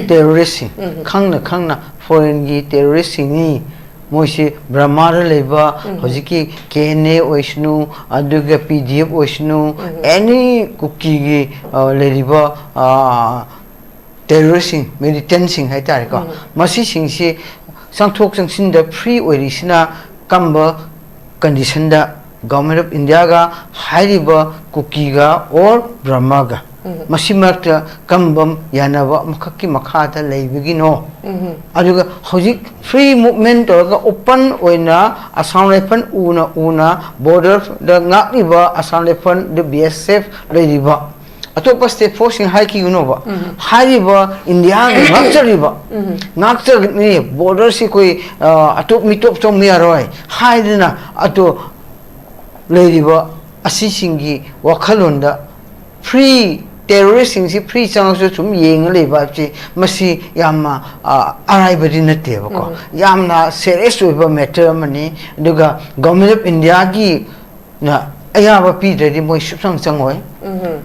ꯇꯦꯔꯣꯔꯤꯁꯁꯤꯡ, ꯎꯝ꯫ ꯈꯪꯅ ꯈꯪꯅ ꯐꯣꯔꯦꯟꯒꯤ ꯇꯦꯔꯣꯔꯤꯁꯁꯤꯡꯅꯤ꯫ ꯃꯣꯏꯁꯤ ꯕ꯭ꯔꯍꯃꯥꯗ ꯂꯩꯕ, ꯎꯝ꯫ ꯍꯧꯖꯤꯛꯀꯤ ꯀꯦ ꯑꯦꯟ ꯑꯦ ꯑꯣꯏꯁꯅꯨ, ꯑꯗꯨꯒ ꯄꯤ ꯗꯤ ꯑꯦꯐ ꯑꯣꯏꯁꯅꯨ, ꯎꯝ꯫ ꯑꯦꯅꯤ ꯀꯨꯀꯤꯒꯤ, ꯑ, ꯂꯩꯔꯤꯕ, ꯑ, ꯇꯦꯔꯣꯔꯤꯁꯁꯤꯡ, ꯃꯤꯂꯤꯇꯦꯟꯁꯤꯡ ꯍꯥꯏꯇꯥꯔꯦꯀꯣ, ꯎꯝ꯫ ꯃꯁꯤꯁꯤꯡꯁꯤ ꯆꯪꯊꯣꯛ ꯆꯪꯁꯤꯟꯗ ꯐ꯭ꯔꯤ ꯑꯣꯏꯔꯤꯁꯤꯅ ꯀꯝꯕ ꯀꯟꯗꯤꯁꯟꯗ ꯒꯚꯔꯟꯃꯦꯟ ꯑꯣꯐ ꯏꯟꯗꯤꯌꯥꯒ ꯍꯥꯏꯔꯤꯕ ꯀꯨꯀꯤꯒ ꯑꯣꯔ ꯕ꯭ꯔꯍꯃꯒ ꯎꯝ꯫ ꯃꯁꯤ ꯃꯔꯛꯇ ꯀꯝꯕ ꯌꯥꯅꯕ ꯑꯃꯈꯛꯀꯤ ꯃꯈꯥꯗ ꯂꯩꯕꯒꯤꯅꯣ? ꯎꯝ꯫ ꯑꯗꯨꯒ ꯍꯧꯖꯤꯛ ꯐ꯭ꯔꯤ ꯃꯨꯚꯃꯦꯟ ꯇꯧꯔꯒ ꯑꯣꯄꯟ ꯑꯣꯏꯅ ꯑꯁꯥꯝ ꯔꯥꯏꯐꯜ ꯎꯅ ꯎꯅ ꯕꯣꯔꯗꯔꯗ ꯉꯥꯛꯂꯤꯕ ꯑꯁꯥꯝ ꯔꯥꯏꯐꯜ, ꯕꯤ ꯑꯦꯁ ꯑꯦꯐ ꯂꯩꯔꯤꯕ ꯑꯇꯣꯞꯄ ꯁ꯭ꯇꯦꯠ ꯐꯣꯔꯁꯁꯤꯡ ꯍꯥꯏꯈꯤꯒꯅꯣꯕ꯫ ꯎꯝ꯫ ꯍꯥꯏꯔꯤꯕ ꯏꯟꯗꯤꯌꯥꯒꯤ ꯉꯥꯛꯆꯔꯤꯕ, ꯎꯝ꯫ ꯉꯥꯛꯆꯒꯅꯤ, ꯕꯣꯔꯗꯔꯁꯤ ꯑꯩꯈꯣꯏ, ꯑ, ꯑꯇꯣꯞ ꯃꯤꯇꯣꯞ ꯆꯪꯕ ꯌꯥꯔꯣꯏ ꯍꯥꯏꯗꯅ ꯑꯗꯣ ꯂꯩꯔꯤꯕ ꯑꯁꯤꯁꯤꯡꯒꯤ ꯋꯥꯈꯜꯂꯣꯟꯗ ꯐ꯭ꯔꯤ ꯇꯦꯔꯣꯔꯤꯁꯁꯤꯡꯁꯤ ꯐ꯭ꯔꯤ ꯆꯪꯉꯁꯨ ꯁꯨꯝ ꯌꯦꯡꯉ ꯂꯩꯕ ꯍꯥꯏꯕꯁꯤ ꯃꯁꯤ ꯌꯥꯝꯅ, ꯑ, ꯑꯔꯥꯏꯕꯗꯤ ꯅꯠꯇꯦꯕꯀꯣ꯫ ꯎꯝ꯫ ꯌꯥꯝꯅ ꯁꯦꯔꯤꯌꯁ ꯑꯣꯏꯕ ꯃꯦꯇꯔ ꯑꯃꯅꯤ꯫ ꯑꯗꯨꯒ ꯒꯚꯔꯟꯃꯦꯟ ꯑꯣꯐ ꯏꯟꯗꯤꯌꯥꯒꯤ ꯅ ꯑꯌꯥꯕ ꯄꯤꯗ꯭ꯔꯗꯤ ꯃꯣꯏ ꯁꯨꯞꯆꯪ ꯆꯪꯉꯣꯏ꯫ ꯎꯝ꯫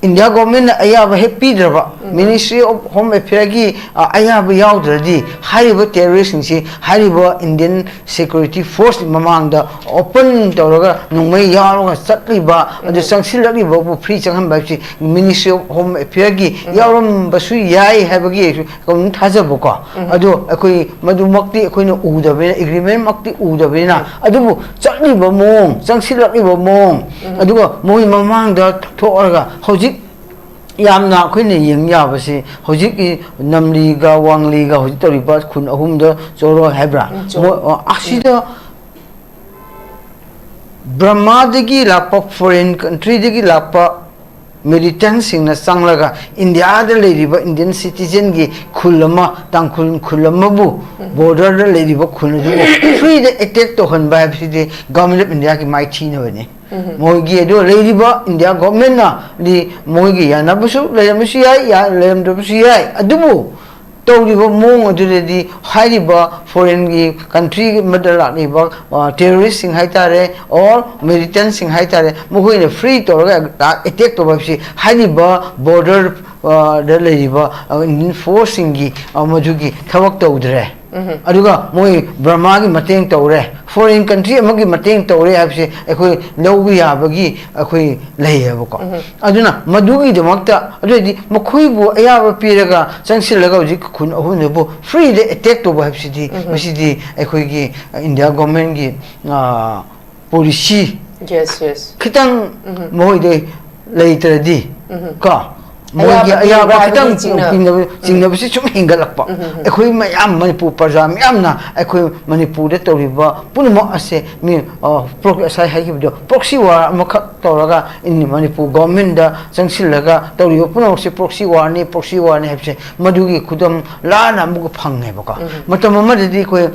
ꯏꯟꯗꯤꯌꯥ ꯒꯣꯔꯃꯦꯟꯅ ꯑꯌꯥꯕ ꯍꯦꯛ ꯄꯤꯗ꯭ꯔꯕ, Ministry of Home Affairꯒꯤ ꯑ, ꯑꯌꯥꯕ ꯌꯥꯎꯗ꯭ꯔꯗꯤ ꯍꯥꯏꯔꯤꯕ terroristꯁꯤꯡꯁꯤ ꯍꯥꯏꯔꯤꯕ Indian Security Force ꯃꯃꯥꯡꯗ open ꯇꯧꯔꯒ ꯅꯣꯡꯃꯩ ꯌꯥꯎꯔꯒ ꯆꯠꯂꯤꯕ ꯑꯗꯨ ꯆꯪꯁꯤꯜꯂꯛꯂꯤꯕꯕꯨ free ꯆꯪꯍꯟꯕ ꯍꯥꯏꯕꯁꯤ Ministry of Home Affairꯒꯤ ꯌꯥꯎꯔꯝꯕꯁꯨ ꯌꯥꯏ ꯍꯥꯏꯕꯒꯤ ꯑꯩꯁꯨ ꯑꯗꯨꯝ ꯊꯥꯖꯕꯀꯣ꯫ ꯑꯗꯣ ꯑꯩꯈꯣꯏ ꯃꯗꯨꯃꯛꯇꯤ ꯑꯩꯈꯣꯏꯅ ꯎꯗꯕꯅꯤꯅ, agreement ꯃꯛꯇꯤ ꯎꯗꯕꯅꯤꯅ, ꯑꯗꯨꯕꯨ ꯆꯠꯂꯤꯕ ꯃꯑꯣꯡ, ꯆꯪꯁꯤꯜꯂꯛꯂꯤꯕ ꯃꯑꯣꯡ, ꯑꯗꯨꯒ ꯃꯣꯏ ꯃꯃꯥꯡꯗ ꯊꯣꯛꯑꯒ ꯍꯧꯖꯤꯛ ꯌꯥꯝꯅ ꯑꯩꯈꯣꯏꯅ ꯌꯦꯡ ꯌꯥꯕꯁꯤ ꯍꯧꯖꯤꯛꯀꯤ ꯅꯝꯂꯤꯒ ꯋꯥꯡꯂꯤꯒ ꯍꯧꯖꯤꯛ ꯇꯧꯔꯤꯕ ꯈꯨꯟ ꯑꯍꯨꯝꯗ ꯆꯣꯔꯣ ꯍꯥꯏꯕ꯭ꯔꯥ? ꯎꯝ, ꯆꯣꯔꯣ꯫ ꯃꯣꯏ, ꯑ, ꯑꯁꯤꯗ ꯕ꯭ꯔꯍꯃꯥꯗꯒꯤ ꯂꯥꯛꯄ, foreign countryꯗꯒꯤ ꯂꯥꯛꯄ militantꯁꯤꯡꯅ ꯆꯪꯂꯒ ꯏꯟꯗꯤꯌꯥꯗ ꯂꯩꯔꯤꯕ Indian citizenꯒꯤ ꯈꯨꯜ ꯑꯃ, ꯇꯥꯡꯈꯨꯜ ꯈꯨꯜ ꯑꯃꯕꯨ, borderꯗ ꯂꯩꯔꯤꯕ ꯈꯨꯜ ꯑꯗꯨꯕꯨ freeꯗ attack ꯇꯧꯍꯟꯕ ꯍꯥꯏꯕꯁꯤꯗꯤ Government of Indiaꯒꯤ ꯃꯥꯏꯊꯤꯅꯕꯅꯤ꯫ ꯃꯣꯏꯒꯤ ꯑꯗꯨ ꯂꯩꯔꯤꯕ India governmentꯅꯗꯤ ꯃꯣꯏꯒꯤ ꯌꯥꯅꯕꯁꯨ ꯂꯩꯔꯝꯕꯁꯨ ꯌꯥꯏ, ꯌꯥ-, ꯂꯩꯔꯝꯗꯕꯁꯨ ꯌꯥꯏ, ꯑꯗꯨꯕꯨ ꯇꯧꯔꯤꯕ ꯃꯑꯣꯡ ꯑꯗꯨꯗꯗꯤ ꯍꯥꯏꯔꯤꯕ foreignꯒꯤ country ꯑꯃꯗ ꯂꯥꯛꯂꯤꯕ, ꯑ, terroristꯁꯤꯡ ꯍꯥꯏꯇꯥꯔꯦ, or militantꯁꯤꯡ ꯍꯥꯏꯇꯥꯔꯦ, ꯃꯈꯣꯏꯅ free ꯇꯧꯔꯒ attack ꯇꯧꯕ ꯍꯥꯏꯕꯁꯤ ꯍꯥꯏꯔꯤꯕ border, ꯑ, ꯗ ꯂꯩꯔꯤꯕ, ꯑ, Indian forceꯁꯤꯡꯒꯤ, ꯑ, ꯃꯗꯨꯒꯤ ꯊꯕꯛ ꯇꯧꯗ꯭ꯔꯦ꯫ ꯑꯗꯨꯒ ꯃꯣꯏ ꯕꯔꯃꯥꯒꯤ ꯃꯇꯦꯡ ꯇꯧꯔꯦ, foreign country ꯑꯃꯒꯤ ꯃꯇꯦꯡ ꯇꯧꯔꯦ ꯍꯥꯏꯕꯁꯦ ꯑꯩꯈꯣꯏ ꯂꯧꯕ ꯌꯥꯕꯒꯤ ꯑꯩꯈꯣꯏ ꯂꯩꯌꯦꯕꯀꯣ꯫ ꯑꯗꯨꯅ ꯃꯗꯨꯒꯤꯗꯃꯛꯇ, ꯑꯗꯨ ꯑꯣꯏꯔꯗꯤ ꯃꯈꯣꯏꯕꯨ ꯑꯌꯥꯕ ꯄꯤꯔꯒ ꯆꯪꯁꯤꯜꯂꯒ ꯍꯧꯖꯤꯛ ꯈꯨꯟ ꯑꯍꯨꯝꯗꯨꯕꯨ freeꯗ attack ꯇꯧꯕ ꯍꯥꯏꯕꯁꯤꯗꯤ, ꯃꯁꯤꯗꯤ ꯑꯩꯈꯣꯏꯒꯤ India governmentꯒꯤ, ꯑ, policy Yes, yes. ꯈꯤꯇꯪ ꯃꯈꯣꯏꯗ ꯂꯩꯇ꯭ꯔꯗꯤ, ꯀꯣ, ꯃꯣꯏꯒꯤ ꯑꯌꯥꯕ ꯑꯌꯥꯕ ꯄꯤꯕ꯭ꯔꯥ ꯈꯤꯇꯪ ꯍꯥꯏꯕꯒꯤ ꯆꯤꯡꯅ-, ꯆꯤꯡꯅꯕ-, ꯆꯤꯡꯅꯕꯁꯤ ꯁꯨꯝ ꯍꯦꯟꯒꯠꯂꯛꯄ꯫ ꯑꯩꯈꯣꯏ ꯃꯌꯥꯝ ꯃꯅꯤꯄꯨꯔ ꯄ꯭ꯔꯖꯥ ꯃꯌꯥꯝꯅ ꯑꯩꯈꯣꯏ ꯃꯅꯤꯄꯨꯔꯗ ꯇꯧꯔꯤꯕ ꯄꯨꯝꯅꯃꯛ ꯑꯁꯦ ꯃꯤ, ꯑ, pro-, ꯉꯁꯥꯏ ꯍꯥꯏꯈꯤꯕꯗꯣ, proxy war ꯑꯃꯈꯛ ꯇꯧꯔꯒ in ꯃꯅꯤꯄꯨꯔ governmentꯗ ꯆꯪꯁꯤꯜꯂꯒ ꯇꯧꯔꯤꯕ ꯄꯨꯝꯅꯃꯛꯁꯦ proxy warꯅꯤ, proxy warꯅꯤ ꯍꯥꯏꯕꯁꯦ ꯃꯗꯨꯒꯤ ꯈꯨꯗꯝ ꯂꯥꯟꯅ ꯑꯃꯨꯛꯀ ꯐꯪꯉꯦꯕꯀꯣ꯫ ꯃꯇꯝ ꯑꯃꯗꯗꯤ ꯑꯩꯈꯣꯏ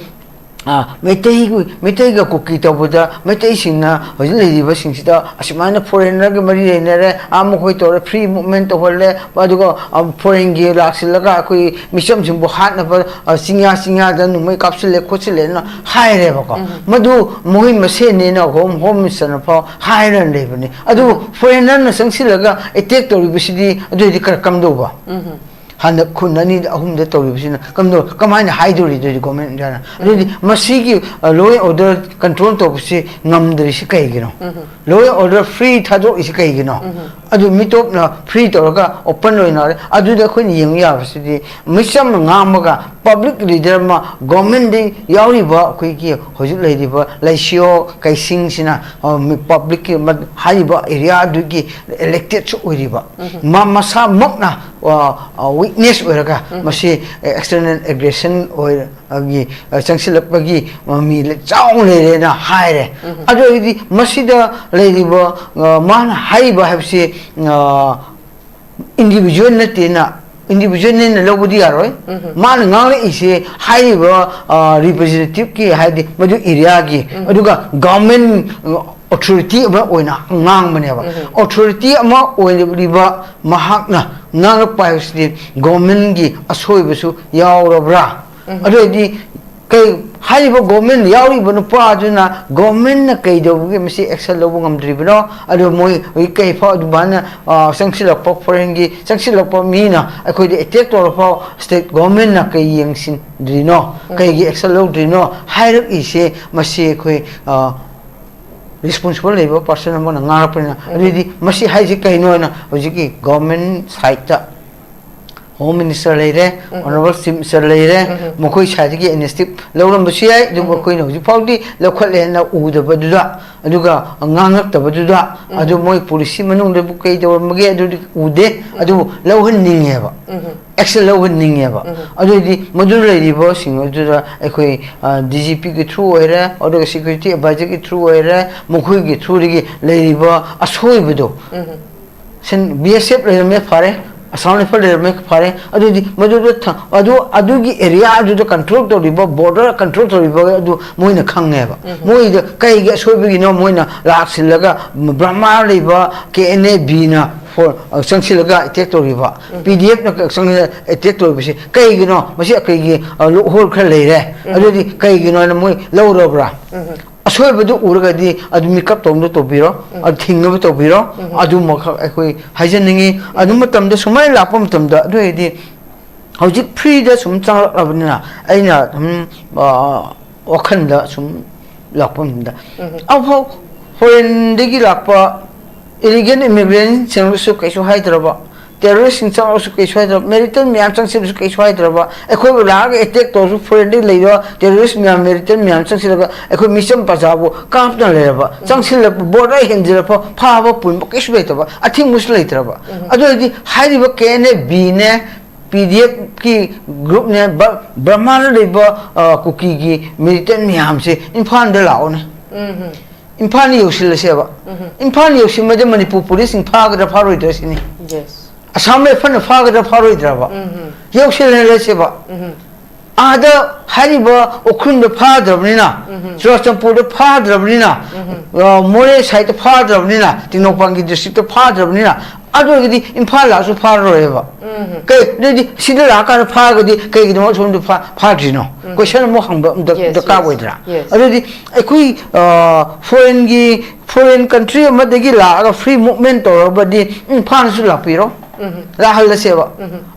ꯑꯥ, ꯃꯩꯇꯩꯒꯤ, ꯃꯩꯇꯩꯒ ꯀꯨꯀꯤ ꯇꯧꯕꯗ ꯃꯩꯇꯩꯁꯤꯡꯅ ꯍꯧꯖꯤꯛ ꯂꯩꯔꯤꯕꯁꯤꯡꯁꯤꯗ ꯑꯁꯨꯃꯥꯏꯅ ꯐꯣꯔꯦꯟꯅꯔꯒ ꯃꯔꯤ ꯂꯩꯅꯔꯦ, ꯑꯥ, ꯃꯈꯣꯏ ꯇꯧꯔꯦ, ꯐ꯭ꯔꯤ ꯃꯨꯞꯃꯦꯟ ꯇꯧꯍꯜꯂꯦ, ꯑꯗꯨꯒ, ꯑꯥ, ꯐꯣꯔꯦꯟꯒꯤ ꯂꯥꯛꯁꯤꯜꯂꯒ ꯑꯩꯈꯣꯏ ꯃꯤꯆꯝꯁꯤꯡꯕꯨ ꯍꯥꯠꯅꯕ, ꯑꯥ, ꯆꯤꯡꯌꯥ ꯆꯤꯡꯌꯥꯗ ꯅꯣꯡꯃꯩ ꯀꯥꯞꯁꯤꯜꯂꯦ ꯈꯣꯠꯆꯤꯜꯂꯦꯅ ꯍꯥꯏꯔꯦꯕꯀꯣ꯫ ꯎꯝ꯫ ꯃꯗꯨ ꯃꯈꯣꯏ ꯃꯁꯦꯟꯅꯦꯅ ꯍꯣꯝ, ꯍꯣꯝ ꯃꯤꯅꯤꯁꯇꯔꯅ ꯐꯥꯎ ꯍꯥꯏꯔ ꯂꯩꯕꯅꯤ꯫ ꯑꯗꯨꯕꯨ ꯎꯝ꯫ ꯐꯣꯔꯦꯟꯅꯔꯅ ꯆꯪꯁꯤꯜꯂꯒ ꯑꯦꯇꯦꯛ ꯇꯧꯔꯤꯕꯁꯤꯗꯤ ꯑꯗꯨꯑꯣꯏꯗꯤ ꯈꯔ ꯀꯝꯗꯧꯕ? ꯎꯝ꯫ ꯍꯟꯗꯛ ꯈꯨꯟ ꯑꯅꯤꯗ, ꯑꯍꯨꯝꯗ ꯇꯧꯔꯤꯕꯁꯤꯅ ꯀꯝꯗꯧ-, ꯀꯃꯥꯏꯅ ꯍꯥꯏꯗꯣꯔꯤ ꯑꯗꯨꯗꯤ ꯒꯣꯔꯃꯦꯟ ꯏꯟꯗꯤꯌꯥꯅ? ꯑꯗꯨꯗꯤ ꯃꯁꯤꯒꯤ, ꯑ, law and order control ꯇꯧꯕꯁꯤ ꯉꯝꯗ꯭ꯔꯤꯁꯤ ꯀꯩꯒꯤꯅꯣ? ꯎꯝ꯫ Law and order free ꯊꯥꯗꯣꯛꯏꯁꯤ ꯀꯩꯒꯤꯅꯣ? ꯎꯝ꯫ ꯑꯗꯨ ꯃꯤꯇꯣꯞꯅ free ꯇꯧꯔꯒ open ꯑꯣꯏꯅ ꯍꯧꯔꯦ꯫ ꯑꯗꯨꯗ ꯑꯩꯈꯣꯏꯅ ꯌꯦꯡꯕ ꯌꯥꯕꯁꯤꯗꯤ ꯃꯤꯆꯝꯅ ꯉꯥꯡꯕꯒ public leader ꯑꯃ ꯒꯣꯔꯃꯦꯟꯗ ꯌꯥꯎꯔꯤꯕ ꯑꯩꯈꯣꯏꯒꯤ ꯍꯧꯖꯤꯛ ꯂꯩꯔꯤꯕ ꯂꯩꯁꯤꯌꯣ ꯀꯩꯁꯤꯡꯁꯤꯅ, ꯑ, ꯃꯤ-, publicꯀꯤ ꯃ-, ꯍꯥꯏꯔꯤꯕ area ꯑꯗꯨꯒꯤ electedꯁꯨ ꯑꯣꯏꯔꯤꯕ, ꯎꯝ꯫ ꯃꯥ ꯃꯁꯥꯃꯛꯅ ꯑ, ꯑ, witness ꯑꯣꯏꯔꯒ ꯎꯝ꯫ ꯃꯁꯤ external aggression ꯑꯣꯏꯔꯒꯤ, ꯑ, ꯆꯪꯁꯤꯜꯂꯛꯄꯒꯤ ꯃꯃꯤ ꯂꯩ-, ꯆꯥꯎꯅ ꯂꯩꯔꯦꯅ ꯍꯥꯏꯔꯦ꯫ ꯎꯝ꯫ ꯑꯗꯨ ꯑꯣꯏꯔꯗꯤ ꯃꯁꯤꯗ ꯂꯩꯔꯤꯕ, ꯑ, ꯃꯥꯅ ꯍꯥꯏꯔꯤꯕ ꯍꯥꯏꯕꯁꯤ, ꯑ, individual ꯅꯠꯇꯦꯅ, individualꯅꯦꯅ ꯂꯧꯕꯗꯤ ꯌꯥꯔꯣꯏ꯫ ꯎꯝ꯫ ꯃꯥꯅ ꯉꯥꯡꯂꯛꯏꯁꯦ ꯍꯥꯏꯔꯤꯕ, ꯑ, representativeꯀꯤ ꯍꯥꯏꯗꯤ ꯃꯗꯨ areaꯒꯤ, ꯎꯝ꯫ ꯑꯗꯨꯒ government, ꯑ, authority ꯑꯃ ꯑꯣꯏꯅ ꯉꯥꯡꯕꯅꯦꯕ꯫ ꯎꯝ꯫ Authority ꯑꯃ ꯑꯣꯏꯔꯤꯕ ꯃꯍꯥꯛꯅ ꯉꯥꯡꯂꯛꯄ ꯍꯥꯏꯕꯁꯤꯗꯤ ꯒꯣꯔꯃꯦꯟꯒꯤ ꯑꯁꯣꯏꯕꯁꯨ ꯌꯥꯎꯔꯕ꯭ꯔꯥ? ꯎꯝ꯫ ꯑꯗꯨ ꯑꯣꯏꯔꯗꯤ ꯀꯩ, ꯍꯥꯏꯔꯤꯕ ꯒꯣꯔꯃꯦꯟ ꯌꯥꯎꯔꯤꯕ ꯅꯨꯄꯥ ꯑꯗꯨꯅ ꯒꯣꯔꯃꯦꯟꯅ ꯀꯩꯗꯧꯕꯒꯤ ꯃꯁꯤ action ꯂꯧꯕ ꯉꯝꯗ꯭ꯔꯤꯕꯅꯣ? ꯑꯗꯨ ꯃꯣꯏ ꯍꯧꯖꯤꯛ ꯀꯩꯐꯥꯎ ꯑꯗꯨꯃꯥꯏꯅ, ꯑ, ꯆꯪꯁꯤꯜꯂꯛꯄ, ꯐꯣꯔꯦꯟꯒꯤ ꯆꯪꯁꯤꯜꯂꯛꯄ ꯃꯤꯅ ꯑꯩꯈꯣꯏꯗ attack ꯇꯧꯔꯐꯥꯎ state governmentꯅ ꯀꯩ ꯌꯦꯡꯁꯤꯟꯗ꯭ꯔꯤꯅꯣ? ꯎꯝ꯫ ꯀꯩꯒꯤ action ꯂꯧꯗ꯭ꯔꯤꯅꯣ? ꯍꯥꯏꯔꯛꯏꯁꯦ ꯃꯁꯤ ꯑꯩꯈꯣꯏ, ꯑ, responsible ꯂꯩꯕ person ꯑꯃꯅ ꯉꯥꯡꯂꯛꯄꯅꯤꯅ, ꯎꯝ꯫ ꯑꯗꯨꯗꯤ ꯃꯁꯤ ꯍꯥꯏꯁꯤ ꯀꯩꯅꯣ ꯍꯥꯏꯅ ꯍꯧꯖꯤꯛꯀꯤ ꯒꯣꯔꯃꯦꯟ ꯁꯥꯏꯠꯇ Home Minister ꯂꯩꯔꯦ, ꯎꯝ꯫ Honourable Chief Minister ꯂꯩꯔꯦ, ꯎꯝ꯫ ꯃꯈꯣꯏ ꯁꯥꯏꯠꯇꯒꯤ initiative ꯂꯧꯔꯝꯕꯁꯨ ꯌꯥꯏ, ꯑꯗꯨꯕꯨ ꯎꯝ꯫ ꯑꯩꯈꯣꯏꯅ ꯍꯧꯖꯤꯛ ꯐꯥꯎꯗꯤ ꯂꯧꯈꯠꯂꯦꯅ ꯎꯗꯕꯗꯨꯗ, ꯑꯗꯨꯒ ꯉꯥꯡꯂꯛꯇꯕꯗꯨꯗ, ꯎꯝ꯫ ꯑꯗꯨ ꯃꯣꯏ policy ꯃꯅꯨꯡꯗꯕꯨ ꯀꯩ ꯇꯧꯔꯝꯕꯒꯦ ꯑꯗꯨꯗꯤ ꯎꯗꯦ, ꯎꯝ꯫ ꯑꯗꯨꯕꯨ ꯂꯧꯍꯟꯅꯤꯡꯉꯦꯕ꯫ ꯎꯝ꯫ Action ꯂꯧꯍꯟꯅꯤꯡꯉꯦꯕ꯫ ꯎꯝ꯫ ꯑꯗꯨꯑꯣꯏꯗꯤ ꯃꯗꯨ ꯂꯩꯔꯤꯕꯁꯤꯡ ꯑꯗꯨꯗ ꯑꯩꯈꯣꯏ, ꯑ, D G Pꯒꯤ through ꯑꯣꯏꯔꯦ, ꯑꯗꯨꯒ security advisorꯒꯤ through ꯑꯣꯏꯔꯦ, ꯃꯈꯣꯏꯒꯤ throughꯗꯒꯤ ꯂꯩꯔꯤꯕ ꯑꯁꯣꯏꯕꯗꯣ, ꯎꯝ꯫ ꯁꯦꯟ-, B S F ꯂꯩꯔꯝꯃꯦ, ꯐꯔꯦ, ꯑꯁꯥꯝ ꯔꯥꯏꯐꯜ ꯂꯩꯔꯝꯃꯦ, ꯐꯔꯦ꯫ ꯑꯗꯨꯗꯤ ꯃꯗꯨꯗ ꯊ-, ꯑꯗꯨ, ꯑꯗꯨꯒꯤ ꯑꯦꯔꯤꯌꯥ ꯑꯗꯨꯗ ꯀꯟꯇ꯭ꯔꯣꯜ ꯇꯧꯔꯤꯕ, ꯕꯣꯔꯗꯔ ꯀꯟꯇ꯭ꯔꯣꯜ ꯇꯧꯔꯤꯕ ꯑꯗꯨ ꯃꯣꯏꯅ ꯈꯪꯉꯦꯕ꯫ ꯃꯣꯏꯗ ꯀꯩꯒꯤ ꯑꯁꯣꯏꯕꯒꯤꯅꯣ ꯃꯣꯏꯅ ꯂꯥꯛꯁꯤꯜꯂꯒ ꯕꯔꯃꯥ ꯂꯩꯕ ꯀꯦ ꯑꯦꯟ ꯑꯦ ꯕꯤꯅ ꯐꯣꯔ-, ꯑ, ꯆꯪꯁꯤꯜꯂꯒ ꯑꯦꯇꯦꯛ ꯇꯧꯔꯤꯕ, ꯄꯤ ꯗꯤ ꯑꯦꯐꯅ ꯆꯪꯁꯤꯜꯂꯒ ꯑꯦꯇꯦꯛ ꯇꯧꯔꯤꯕꯁꯤ ꯀꯩꯒꯤꯅꯣ? ꯃꯁꯤ ꯑꯩꯈꯣꯏꯒꯤ, ꯑ, ꯂꯨꯞ ꯍꯣꯜ ꯈꯔ ꯂꯩꯔꯦ꯫ ꯑꯗꯨꯗꯤ ꯀꯩꯒꯤꯅꯣ ꯍꯥꯏꯅ ꯃꯣꯏ ꯂꯧꯔꯕ꯭ꯔꯥ? ꯑꯁꯣꯏꯕꯗꯨ ꯎꯔꯒꯗꯤ ꯑꯗꯨ ꯃꯤꯀꯞ ꯇꯧꯅꯕ ꯇꯧꯕꯤꯔꯣ, ꯑꯗꯨ ꯊꯤꯡꯅꯕ ꯇꯧꯕꯤꯔꯣ꯫ ꯑꯗꯨꯃꯈꯛ ꯑꯩꯈꯣꯏ ꯍꯥꯏꯖꯅꯤꯡꯉꯤ꯫ ꯑꯗꯨ ꯃꯇꯝꯗ ꯁꯨꯃꯥꯏꯅ ꯂꯥꯛꯄ ꯃꯇꯝꯗ, ꯑꯗꯨ ꯑꯣꯏꯔꯗꯤ ꯍꯧꯖꯤꯛ ꯐ꯭ꯔꯤꯗ ꯁꯨꯝ ꯆꯪꯂꯛꯂꯕꯅꯤꯅ ꯑꯩꯅ ꯁꯨꯝ, ꯑ, ꯋꯥꯈꯜꯗ ꯁꯨꯝ ꯂꯥꯛꯄ ꯃꯇꯝꯗ, ꯑꯐꯥꯎ ꯐꯣꯔꯦꯟꯗꯒꯤ ꯂꯥꯛꯄ ꯏꯂꯤꯒꯦꯜ ꯏꯃꯤꯒ꯭ꯔꯦꯟꯁꯤꯡꯁꯨ ꯀꯩꯁꯨ ꯍꯥꯏꯗ꯭ꯔꯕ, ꯇꯦꯔꯣꯔꯤꯁꯁꯤꯡ ꯆꯪꯂꯛꯁꯨ ꯀꯩꯁꯨ ꯍꯥꯏꯗ꯭ꯔꯕ, ꯃꯦꯔꯤꯇꯦꯜ ꯃꯌꯥꯝ ꯆꯪꯁꯤꯜꯂꯁꯨ ꯀꯩꯁꯨ ꯍꯥꯏꯗ꯭ꯔꯕ, ꯑꯩꯈꯣꯏꯕꯨ ꯂꯥꯛꯑꯒ ꯑꯦꯇꯦꯛ ꯇꯧꯔꯁꯨ ꯐꯣꯔꯦꯟꯗꯒꯤ ꯂꯩꯕ ꯇꯦꯔꯣꯔꯤꯁ ꯃꯌꯥꯝ, ꯃꯦꯔꯤꯇꯦꯜ ꯃꯌꯥꯝ ꯆꯪꯁꯤꯜꯂꯒ ꯑꯩꯈꯣꯏ ꯃꯤꯆꯝ ꯄ꯭ꯔꯖꯥꯕꯨ ꯀꯥꯞꯇꯨꯅ ꯂꯩꯔꯕ, ꯆꯪꯁꯤꯜꯂꯛꯄ, ꯕꯣꯔꯗꯔ ꯍꯦꯟꯖꯤꯜꯂꯛꯄ, ꯐꯥꯕ ꯄꯨꯟꯕ ꯀꯩꯁꯨ ꯂꯩꯇꯕ, ꯑꯊꯤꯡꯕꯁꯨ ꯂꯩꯇ꯭ꯔꯕ꯫ ꯑꯗꯨ ꯑꯣꯏꯔꯗꯤ ꯍꯥꯏꯔꯤꯕ ꯀꯦ ꯑꯦꯟ ꯑꯦ ꯕꯤꯅꯦ, ꯄꯤ ꯗꯤ ꯑꯦꯐꯀꯤ ꯒ꯭ꯔꯨꯞꯅꯦ, ꯕ-, ꯕꯔꯃꯥꯗ ꯂꯩꯕ, ꯑ, ꯀꯨꯀꯤꯒꯤ ꯃꯤꯂꯤꯇꯦꯟ ꯃꯌꯥꯝꯁꯦ ꯏꯝꯐꯥꯜꯗ ꯂꯥꯛꯑꯣꯅꯦ꯫ ꯏꯝꯐꯥꯜꯗ ꯌꯧꯁꯤꯜꯂꯁꯦꯕ꯫ ꯏꯝꯐꯥꯜ ꯌꯧꯁꯤꯟꯕꯗ ꯃꯅꯤꯄꯨꯔ ꯄꯨꯂꯤꯁꯁꯤꯡ ꯐꯥꯒꯗ꯭ꯔꯥ ꯐꯥꯔꯣꯏꯗ꯭ꯔꯥ ꯁꯤꯅꯤ꯫ ꯑꯁꯥꯝ ꯔꯥꯏꯐꯜꯅ ꯐꯥꯒꯗ꯭ꯔꯥ ꯐꯥꯔꯣꯏꯗ꯭ꯔꯕ? ꯌꯧꯁꯤꯜꯍꯜꯂꯁꯦꯕ꯫ ꯑꯥꯗ ꯍꯥꯏꯔꯤꯕ ꯎꯈ꯭ꯔꯨꯜꯗ ꯐꯥꯗ꯭ꯔꯕꯅꯤꯅ, ꯆꯨꯔꯥꯆꯥꯟꯄꯨꯔꯗ ꯐꯥꯗ꯭ꯔꯕꯅꯤꯅ, ꯑ, ꯃꯣꯔꯦ ꯁꯥꯏꯠꯇ ꯐꯥꯗ꯭ꯔꯕꯅꯤꯅ, ꯇꯦꯡꯅꯧꯄꯜꯒꯤ ꯗꯤꯁꯇ꯭ꯔꯤꯛꯇ ꯐꯥꯗ꯭ꯔꯕꯅꯤꯅ, ꯑꯗꯨ ꯑꯣꯏꯔꯒꯗꯤ ꯏꯝꯐꯥꯜ ꯂꯥꯛꯑꯁꯨ ꯐꯥꯔꯔꯣꯏꯕ꯫ ꯀꯩ, ꯑꯗꯨꯗꯤ ꯁꯤꯗ ꯂꯥꯛꯑꯀꯥꯟꯗ ꯐꯥꯔꯒꯗꯤ ꯀꯩꯒꯤꯗꯃꯛ ꯁꯣꯝꯗ ꯐꯥ-, ꯐꯥꯗ꯭ꯔꯤꯅꯣ? ꯀꯣꯏꯁꯟ ꯑꯃꯨꯛ ꯍꯪꯕ ꯗ-, Yes, ꯗꯔꯀꯥꯔ yes, ꯑꯣꯏꯗ꯭ꯔꯥ? Yes. ꯑꯗꯨꯗꯤ ꯑꯩꯈꯣꯏ, ꯑ, ꯐꯣꯔꯦꯟꯒꯤ, ꯐꯣꯔꯦꯟ ꯀꯟꯇ꯭ꯔꯤ ꯑꯃꯗꯒꯤ ꯂꯥꯛꯑꯒ ꯐ꯭ꯔꯤ ꯃꯨꯚꯃꯦꯟ ꯇꯧꯔꯕꯗꯤ ꯏꯝꯐꯥꯜꯁꯨ ꯂꯥꯛꯄꯤꯔꯣ, ꯂꯥꯛꯍꯜꯂꯁꯦꯕ꯫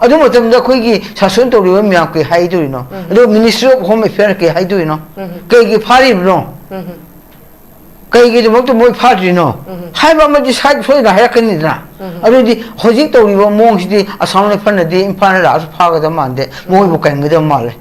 ꯑꯗꯨ ꯃꯇꯝꯗ ꯑꯩꯈꯣꯏꯒꯤ ꯁꯥꯁꯟ ꯇꯧꯔꯤꯕ ꯃꯌꯥꯝ ꯀꯩ ꯍꯥꯏꯗꯣꯏꯅꯣ? ꯑꯗꯨꯒ ꯃꯤꯅꯤꯁꯇ꯭ꯔꯤ ꯑꯣꯐ ꯍꯣꯝ ꯑꯦꯐꯤꯌꯔ ꯀꯩ ꯍꯥꯏꯗꯣꯏꯅꯣ? ꯀꯩꯒꯤ ꯐꯥꯔꯤꯕꯅꯣ? ꯀꯩꯒꯤꯗꯃꯛꯇ ꯃꯣꯏ ꯐꯥꯗ꯭ꯔꯤꯅꯣ? ꯍꯥꯏꯕ ꯑꯃꯗꯤ ꯁꯥꯏꯠ ꯁꯣꯏꯗꯅ ꯍꯥꯏꯔꯛꯀꯅꯤꯗꯅ꯫ ꯑꯗꯨꯗꯤ ꯍꯧꯖꯤꯛ ꯇꯧꯔꯤꯕ ꯃꯑꯣꯡꯁꯤꯗꯤ ꯑꯁꯥꯝ ꯔꯥꯏꯐꯜꯅꯗꯤ ꯏꯝꯐꯥꯜꯗ ꯂꯥꯛꯑꯁꯨ ꯐꯥꯒꯗꯕ ꯃꯥꯟꯗꯦ, ꯃꯣꯏꯕꯨ ꯀꯟꯒꯗꯕ ꯃꯥꯜꯂꯦ꯫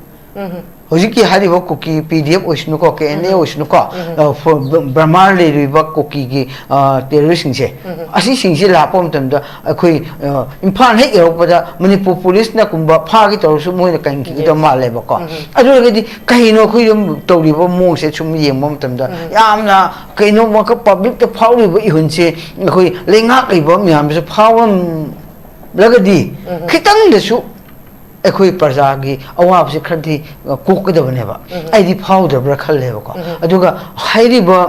ꯍꯧꯖꯤꯛꯀꯤ ꯍꯥꯏꯔꯤꯕ ꯀꯨꯀꯤ ꯄꯤ D F ꯑꯣꯏꯁꯅꯨꯀꯣ, K N A ꯑꯣꯏꯁꯅꯨꯀꯣ, ꯑ, ꯐꯣ-, ꯕ-, ꯕꯔꯃꯥ ꯂꯩꯔꯤꯕ ꯀꯨꯀꯤꯒꯤ, ꯑ, ꯇꯦꯔꯣꯔꯤꯁꯁꯤꯡꯁꯦ, ꯑꯁꯤꯁꯤꯡꯁꯦ ꯂꯥꯛꯄ ꯃꯇꯝꯗ ꯑꯩꯈꯣꯏ, ꯑ, ꯏꯝꯐꯥꯜ ꯍꯦꯛ ꯌꯧꯔꯛꯄꯗ ꯃꯅꯤꯄꯨꯔ ꯄꯨꯂꯤꯁꯅ ꯀꯨꯝꯕ ꯐꯥꯒꯦ ꯇꯧꯔꯁꯨ ꯃꯣꯏꯅ ꯀꯟꯈꯤꯒꯗꯕ ꯃꯥꯜꯂꯦꯕꯀꯣ꯫ ꯑꯗꯨ ꯑꯣꯏꯔꯒꯗꯤ ꯀꯩꯅꯣ ꯑꯩꯈꯣꯏ ꯑꯗꯨꯝ ꯇꯧꯔꯤꯕ ꯃꯑꯣꯡꯁꯦ ꯁꯨꯝ ꯌꯦꯡꯕ ꯃꯇꯝꯗ ꯌꯥꯝꯅ ꯀꯩꯅꯣ ꯑꯃꯈꯛ ꯄꯕ꯭ꯂꯤꯛꯇ ꯐꯥꯎꯔꯤꯕ ꯏꯍꯨꯟꯁꯦ ꯑꯩꯈꯣꯏ ꯂꯩꯉꯥꯛ ꯂꯩꯕ ꯃꯌꯥꯝꯗꯁꯨ ꯐꯥꯎꯔꯝ-, ꯂꯒꯗꯤ ꯈꯤꯇꯪꯗꯁꯨ ꯑꯩꯈꯣꯏ ꯄ꯭ꯔꯖꯥꯒꯤ ꯑꯋꯥꯕꯁꯤ ꯈꯔꯗꯤ ꯀꯣꯛꯀꯗꯕꯅꯦꯕ꯫ ꯑꯩꯗꯤ ꯐꯥꯎꯗꯕ꯭ꯔꯥ ꯈꯜꯂꯦꯕꯀꯣ꯫ ꯑꯗꯨꯒ ꯍꯥꯏꯔꯤꯕ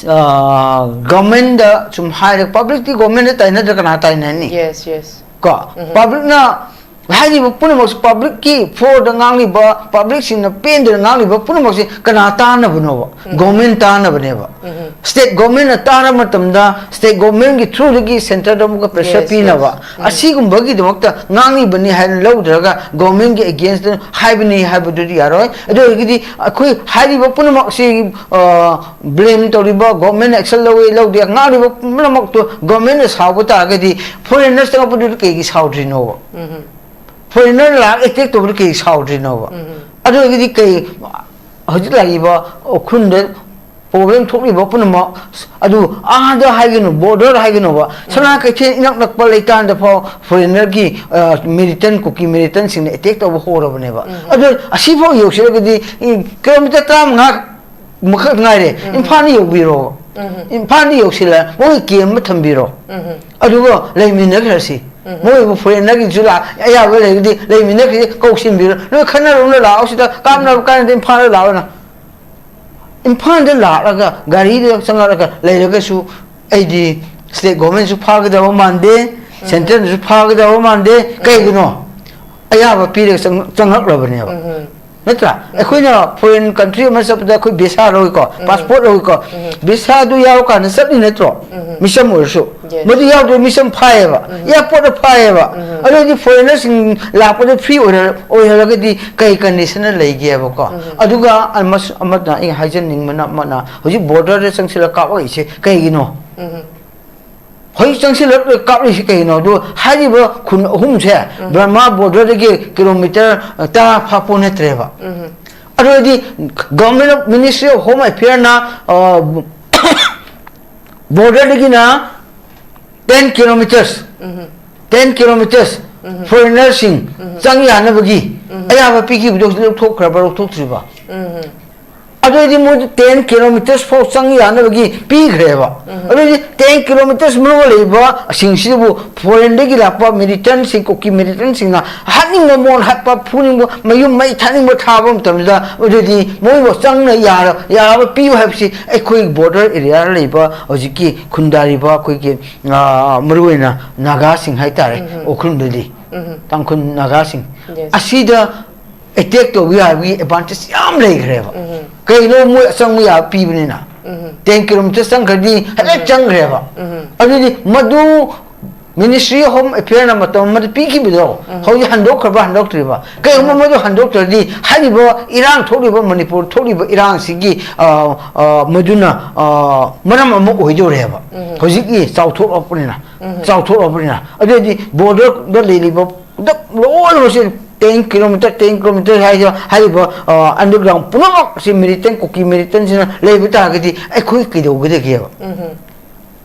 ꯒꯚꯔꯟꯃꯦꯟꯗ ꯁꯨꯝ ꯍꯥꯏꯔꯦ, ꯄꯕ꯭ꯂꯤꯛꯇꯤ ꯒꯚꯔꯟꯃꯦꯟꯗ ꯇꯥꯏꯅꯗ꯭ꯔ ꯀꯅꯥ ꯇꯥꯏꯅꯅꯤ? Yes, yes. ꯀꯣ ꯄꯕ꯭ꯂꯤꯛꯅ ꯍꯥꯏꯔꯤꯕ ꯄꯨꯝꯅꯃꯛꯁꯨ ꯄꯕ꯭ꯂꯤꯛꯀꯤ ꯐ꯭ꯂꯣꯔꯗ ꯉꯥꯡꯂꯤꯕ, ꯄꯕ꯭ꯂꯤꯛꯁꯤꯡꯅ ꯄꯦꯟꯗꯅ ꯉꯥꯡꯂꯤꯕ ꯄꯨꯝꯅꯃꯛꯁꯤ ꯀꯅꯥ ꯇꯥꯅꯕꯅꯣꯕ? ꯒꯣꯔꯃꯦꯟ ꯇꯥꯅꯕꯅꯦꯕ꯫ ꯁ꯭ꯇꯦꯠ ꯒꯣꯔꯃꯦꯟꯅ ꯇꯥꯔ ꯃꯇꯝꯗ ꯁ꯭ꯇꯦꯠ ꯒꯣꯔꯃꯦꯟꯒꯤ ꯊ꯭ꯔꯨꯗꯒꯤ ꯁꯦꯟꯇꯔꯗ ꯑꯃꯨꯛꯀ ꯄ꯭ꯔꯦꯁꯔ Yes, ꯄꯤꯅꯕ yes. ꯎꯝ. ꯑꯁꯤꯒꯨꯝꯕꯒꯤꯗꯃꯛꯇ ꯉꯥꯡꯂꯤꯕꯅꯤ ꯍꯥꯏꯅ ꯂꯧꯗ꯭ꯔꯒ ꯒꯣꯔꯃꯦꯟꯒꯤ ꯑꯦꯒꯦꯟꯁꯇ ꯍꯥꯏꯕꯅꯤ ꯍꯥꯏꯕꯗꯨꯗꯤ ꯌꯥꯔꯣꯏ꯫ ꯑꯗꯨ ꯑꯣꯏꯔꯒꯗꯤ ꯑꯩꯈꯣꯏ ꯍꯥꯏꯔꯤꯕ ꯄꯨꯝꯅꯃꯛꯁꯤ ꯕ꯭ꯂꯦꯝ ꯇꯧꯔꯤꯕ, ꯒꯣꯔꯃꯦꯟꯅ ꯑꯦꯛꯁꯟ ꯂꯧꯋꯤ ꯂꯧꯗꯦ, ꯉꯥꯡꯂꯤꯕ ꯄꯨꯝꯅꯃꯛꯇꯣ ꯒꯣꯔꯃꯦꯟꯅ ꯁꯥꯎꯕ ꯇꯥꯔꯒꯗꯤ ꯐꯣꯔꯦꯟꯅꯔ ꯆꯪꯉꯛꯄꯗꯨꯗ ꯀꯩꯒꯤ ꯁꯥꯎꯗ꯭ꯔꯤꯅꯣꯕ? ꯐꯣꯔꯦꯟꯅꯔ ꯂꯥꯛ ꯑꯦꯇꯦꯛ ꯇꯧꯕꯗ ꯀꯩꯒꯤ ꯁꯥꯎꯗ꯭ꯔꯤꯅꯣꯕ? ꯑꯗꯨ ꯑꯣꯏꯔꯒꯗꯤ ꯀꯩ ꯍꯧꯖꯤꯛ ꯂꯥꯛꯏꯕ ꯎꯈ꯭ꯔꯨꯜꯗ ꯄ꯭ꯔꯣꯕ꯭ꯂꯦꯝ ꯊꯣꯛꯂꯤꯕ ꯄꯨꯝꯅꯃꯛ ꯑꯗꯨ ꯑꯥꯗ ꯍꯥꯏꯒꯅꯨ, ꯕꯣꯔꯗꯔ ꯍꯥꯏꯒꯅꯨꯕ, ꯁꯅꯥ ꯀꯩꯊꯦꯜ ꯏꯅꯛ ꯅꯛꯄ ꯂꯩꯇꯥꯟꯗ ꯐꯥꯎ ꯐꯣꯔꯦꯟꯅꯔꯒꯤ ꯃꯤꯂꯤꯇꯦꯟ, ꯀꯨꯀꯤ ꯃꯤꯂꯤꯇꯦꯟꯁꯤꯡꯅ ꯑꯦꯇꯦꯛ ꯇꯧꯕ ꯍꯧꯔꯕꯅꯦꯕ꯫ ꯑꯗꯨ ꯑꯁꯤꯐꯥꯎ ꯌꯧꯁꯤꯜꯂꯒꯗꯤ ꯀꯤꯂꯣꯃꯤꯇꯔ ꯇꯔꯥꯃꯉꯥ ꯃꯈꯛ ꯉꯥꯏꯔꯦ, ꯏꯝꯐꯥꯜꯗ ꯌꯧꯕꯤꯔꯣ, ꯏꯝꯐꯥꯜꯗ ꯌꯧꯁꯤꯜꯂ ꯃꯣꯏ ꯀꯦꯝ ꯑꯃ ꯊꯝꯕꯤꯔꯣ, ꯑꯗꯨꯒ ꯂꯩꯃꯤꯟꯅꯈ꯭ꯔꯁꯤ꯫ ꯃꯣꯏꯕꯨ ꯐꯣꯔꯦꯟꯅꯔꯒꯤꯁꯨ ꯂꯥꯛ-, ꯑꯌꯥꯕ ꯂꯩꯔꯒꯗꯤ ꯂꯩꯃꯤꯟꯅꯈ꯭ꯔꯁꯤ, ꯀꯧꯁꯤꯟꯕꯤꯔꯣ, ꯅꯣꯏ ꯈꯟꯅꯔꯨꯅ ꯂꯥꯛꯑꯣ, ꯁꯤꯗ ꯀꯥꯞꯅꯕ ꯀꯥꯟꯗ ꯏꯝꯐꯥꯜꯗ ꯂꯥꯛꯑꯣꯅ꯫ ꯏꯝꯐꯥꯜꯗ ꯂꯥꯛꯂꯒ ꯒꯥꯔꯤꯗ ꯆꯪꯉꯛꯂꯒ ꯂꯩꯔꯒꯁꯨ ꯑꯩꯗꯤ ꯁ꯭ꯇꯦꯠ ꯒꯣꯔꯃꯦꯟꯁꯨ ꯐꯥꯒꯗꯕ ꯃꯥꯟꯗꯦ, ꯁꯦꯟꯇꯔꯅꯁꯨ ꯐꯥꯒꯗꯕ ꯃꯥꯟꯗꯦ꯫ ꯀꯩꯒꯤꯅꯣ? ꯑꯌꯥꯕ ꯄꯤꯔꯒ ꯆꯪ-, ꯆꯪꯉꯛꯂꯕꯅꯦꯕ꯫ ꯅꯠꯇ꯭ꯔꯥ? ꯑꯩꯈꯣꯏꯅ ꯐꯣꯔꯦꯟ ꯀꯟꯇ꯭ꯔꯤ ꯑꯃ ꯆꯠꯄꯗ ꯑꯩꯈꯣꯏ ꯚꯤꯁꯥ ꯂꯧꯏꯀꯣ, ꯄꯥꯁꯄꯣꯔꯠ ꯂꯧꯏꯀꯣ꯫ ꯚꯤꯁꯥꯗꯨ ꯌꯥꯎꯔꯀꯥꯟꯗ ꯆꯠꯂꯤ ꯅꯠꯇ꯭ꯔꯣ? ꯃꯤꯁꯝ ꯑꯣꯏꯔꯁꯨ꯫ Yes. ꯃꯗꯨ ꯌꯥꯎꯗ꯭ꯔꯦ, ꯃꯤꯁꯝ ꯐꯥꯏꯌꯦꯕ, ꯑꯦꯌꯥꯔꯄꯣꯔꯠꯇ ꯐꯥꯏꯌꯦꯕ꯫ ꯑꯗꯨꯗꯤ ꯐꯣꯔꯦꯟꯅꯔꯁꯤꯡ ꯂꯥꯛꯄꯗ ꯐ꯭ꯔꯤ ꯑꯣꯏꯔ-, ꯑꯣꯏꯍꯜꯂꯒꯗꯤ ꯀꯩ ꯀꯟꯗꯤꯁꯟꯗ ꯂꯩꯒꯦꯕꯀꯣ? ꯑꯗꯨꯒ ꯑꯃꯁꯨ-, ꯑꯃꯅ ꯑꯩ ꯍꯥꯏꯖꯅꯤꯡꯕꯅ, ꯑꯃꯅ ꯍꯧꯖꯤꯛ ꯕꯣꯔꯗꯔꯗ ꯆꯪꯁꯤꯜꯂꯒ ꯀꯥꯞꯂꯛꯏꯁꯦ ꯀꯩꯒꯤꯅꯣ? ꯍꯧꯖꯤꯛ ꯆꯪꯁꯤꯜꯂꯛꯂꯒ ꯀꯥꯞꯂꯤꯁꯤ ꯀꯩꯅꯣ? ꯑꯗꯨ ꯍꯥꯏꯔꯤꯕ ꯈꯨꯟ ꯑꯍꯨꯝꯁꯦ ꯕꯔꯃꯥ ꯕꯣꯔꯗꯔꯗꯒꯤ ꯀꯤꯂꯣꯃꯤꯇꯔ ꯇꯔꯥ ꯐꯥꯄꯣ ꯅꯠꯇ꯭ꯔꯦꯕ꯫ ꯑꯗꯨ ꯑꯣꯏꯔꯗꯤ Government of Ministry of Home Affairꯅ, ꯑ, ꯕꯣꯔꯗꯔꯗꯒꯤꯅ ten kilometers, ten kilometers ꯐꯣꯔꯦꯟꯅꯔꯁꯤꯡ ꯆꯪ ꯌꯥꯅꯕꯒꯤ ꯑꯌꯥꯕ ꯄꯤꯈꯤꯕꯗꯣ ꯍꯧꯖꯤꯛ ꯂꯧꯊꯣꯛꯈ꯭ꯔꯕ, ꯂꯧꯊꯣꯛꯇ꯭ꯔꯤꯕ? ꯑꯗꯨꯑꯣꯏꯗꯤ ꯃꯣꯏꯗꯤ ten kilometres ꯐꯥꯎ ꯆꯪ ꯌꯥꯅꯕꯒꯤ ꯄꯤꯈ꯭ꯔꯦꯕ꯫ ꯑꯗꯨꯑꯣꯏꯗꯤ ten kilometres ꯃꯅꯨꯡꯗ ꯂꯩꯕ ꯁꯤꯡꯁꯤꯕꯨ foreignꯗꯒꯤ ꯂꯥꯛꯄ militantꯁꯤꯡ, ꯀꯨꯀꯤ militantꯁꯤꯡꯅ ꯍꯥꯠꯅꯤꯡꯕ ꯃꯑꯣꯡ ꯍꯥꯠꯄ, ꯐꯨꯅꯤꯡꯕ, ꯃꯌꯨꯝ ꯃꯩ ꯊꯥꯅꯤꯡꯕ ꯊꯥꯕ ꯃꯇꯝꯗ, ꯑꯗꯨꯗꯤ ꯃꯣꯏꯕꯨ ꯆꯪꯅ ꯌꯥꯔ-, ꯌꯥꯔꯕ ꯄꯤꯌꯨ ꯍꯥꯏꯕꯁꯤ ꯑꯩꯈꯣꯏ border areaꯗ ꯂꯩꯕ ꯍꯧꯖꯤꯛꯀꯤ ꯈꯨꯟꯗꯥꯔꯤꯕ ꯑꯩꯈꯣꯏꯒꯤ, ꯑ, ꯃꯔꯨꯑꯣꯏꯅ ꯅꯥꯒꯥꯁꯤꯡ ꯍꯥꯏꯇꯥꯔꯦ, ꯎꯈ꯭ꯔꯨꯜꯗꯗꯤ, ꯇꯥꯡꯈꯨꯜ ꯅꯥꯒꯥꯁꯤꯡ, Yes. ꯑꯁꯤꯗ attack ꯇꯧꯕ ꯌꯥꯕꯒꯤ advantage ꯌꯥꯝ ꯂꯩꯈ꯭ꯔꯦꯕ꯫ ꯀꯩꯅꯣ ꯃꯣꯏ ꯑꯆꯪꯕ ꯌꯥꯕ ꯄꯤꯕꯅꯤꯅ꯫ Ten kilometres ꯆꯪꯈ꯭ꯔꯗꯤ ꯍꯦꯛꯇ ꯆꯪꯈ꯭ꯔꯦꯕ꯫ ꯑꯗꯨꯗꯤ ꯃꯗꯨ Ministry of Home Affairsꯅ ꯃꯇꯝ ꯑꯃꯗ ꯄꯤꯈꯤꯕꯗꯣ ꯍꯧꯖꯤꯛ ꯍꯟꯗꯣꯛꯈ꯭ꯔꯕ ꯍꯟꯗꯣꯛꯇ꯭ꯔꯤꯕ? ꯀꯩꯒꯨꯝꯕ ꯃꯗꯨ ꯍꯟꯗꯣꯛꯇ꯭ꯔꯗꯤ ꯍꯥꯏꯔꯤꯕ ꯏꯔꯥꯡ ꯊꯣꯛꯂꯤꯕ, ꯃꯅꯤꯄꯨꯔ ꯊꯣꯛꯂꯤꯕ ꯏꯔꯥꯡꯁꯤꯒꯤ, ꯑ, ꯑ, ꯃꯗꯨꯅ, ꯑ, ꯃꯔꯝ ꯑꯃ ꯑꯣꯏꯗꯧꯔꯦꯕ꯫ ꯍꯧꯖꯤꯛꯀꯤ ꯆꯥꯎꯊꯣꯛꯂꯛꯄꯅꯤꯅ, ꯆꯥꯎꯊꯣꯛꯂꯛꯄꯅꯤꯅ꯫ ꯑꯗꯨꯗꯤ borderꯗ ꯂꯩꯔꯤꯕ ꯈꯨꯗꯛ ꯂꯣꯏꯅꯃꯛꯁꯦ ten kilometres, ten kilometres ꯍꯥꯏꯁꯤꯔ, ꯍꯥꯏꯔꯤꯕ, ꯑ, underground ꯄꯨꯝꯅꯃꯛ ꯁꯤ militant, ꯀꯨꯀꯤ militantꯁꯤꯅ ꯂꯩꯕ ꯇꯥꯔꯒꯗꯤ ꯑꯩꯈꯣꯏ ꯀꯩꯗꯧꯒꯗꯒꯦꯕ?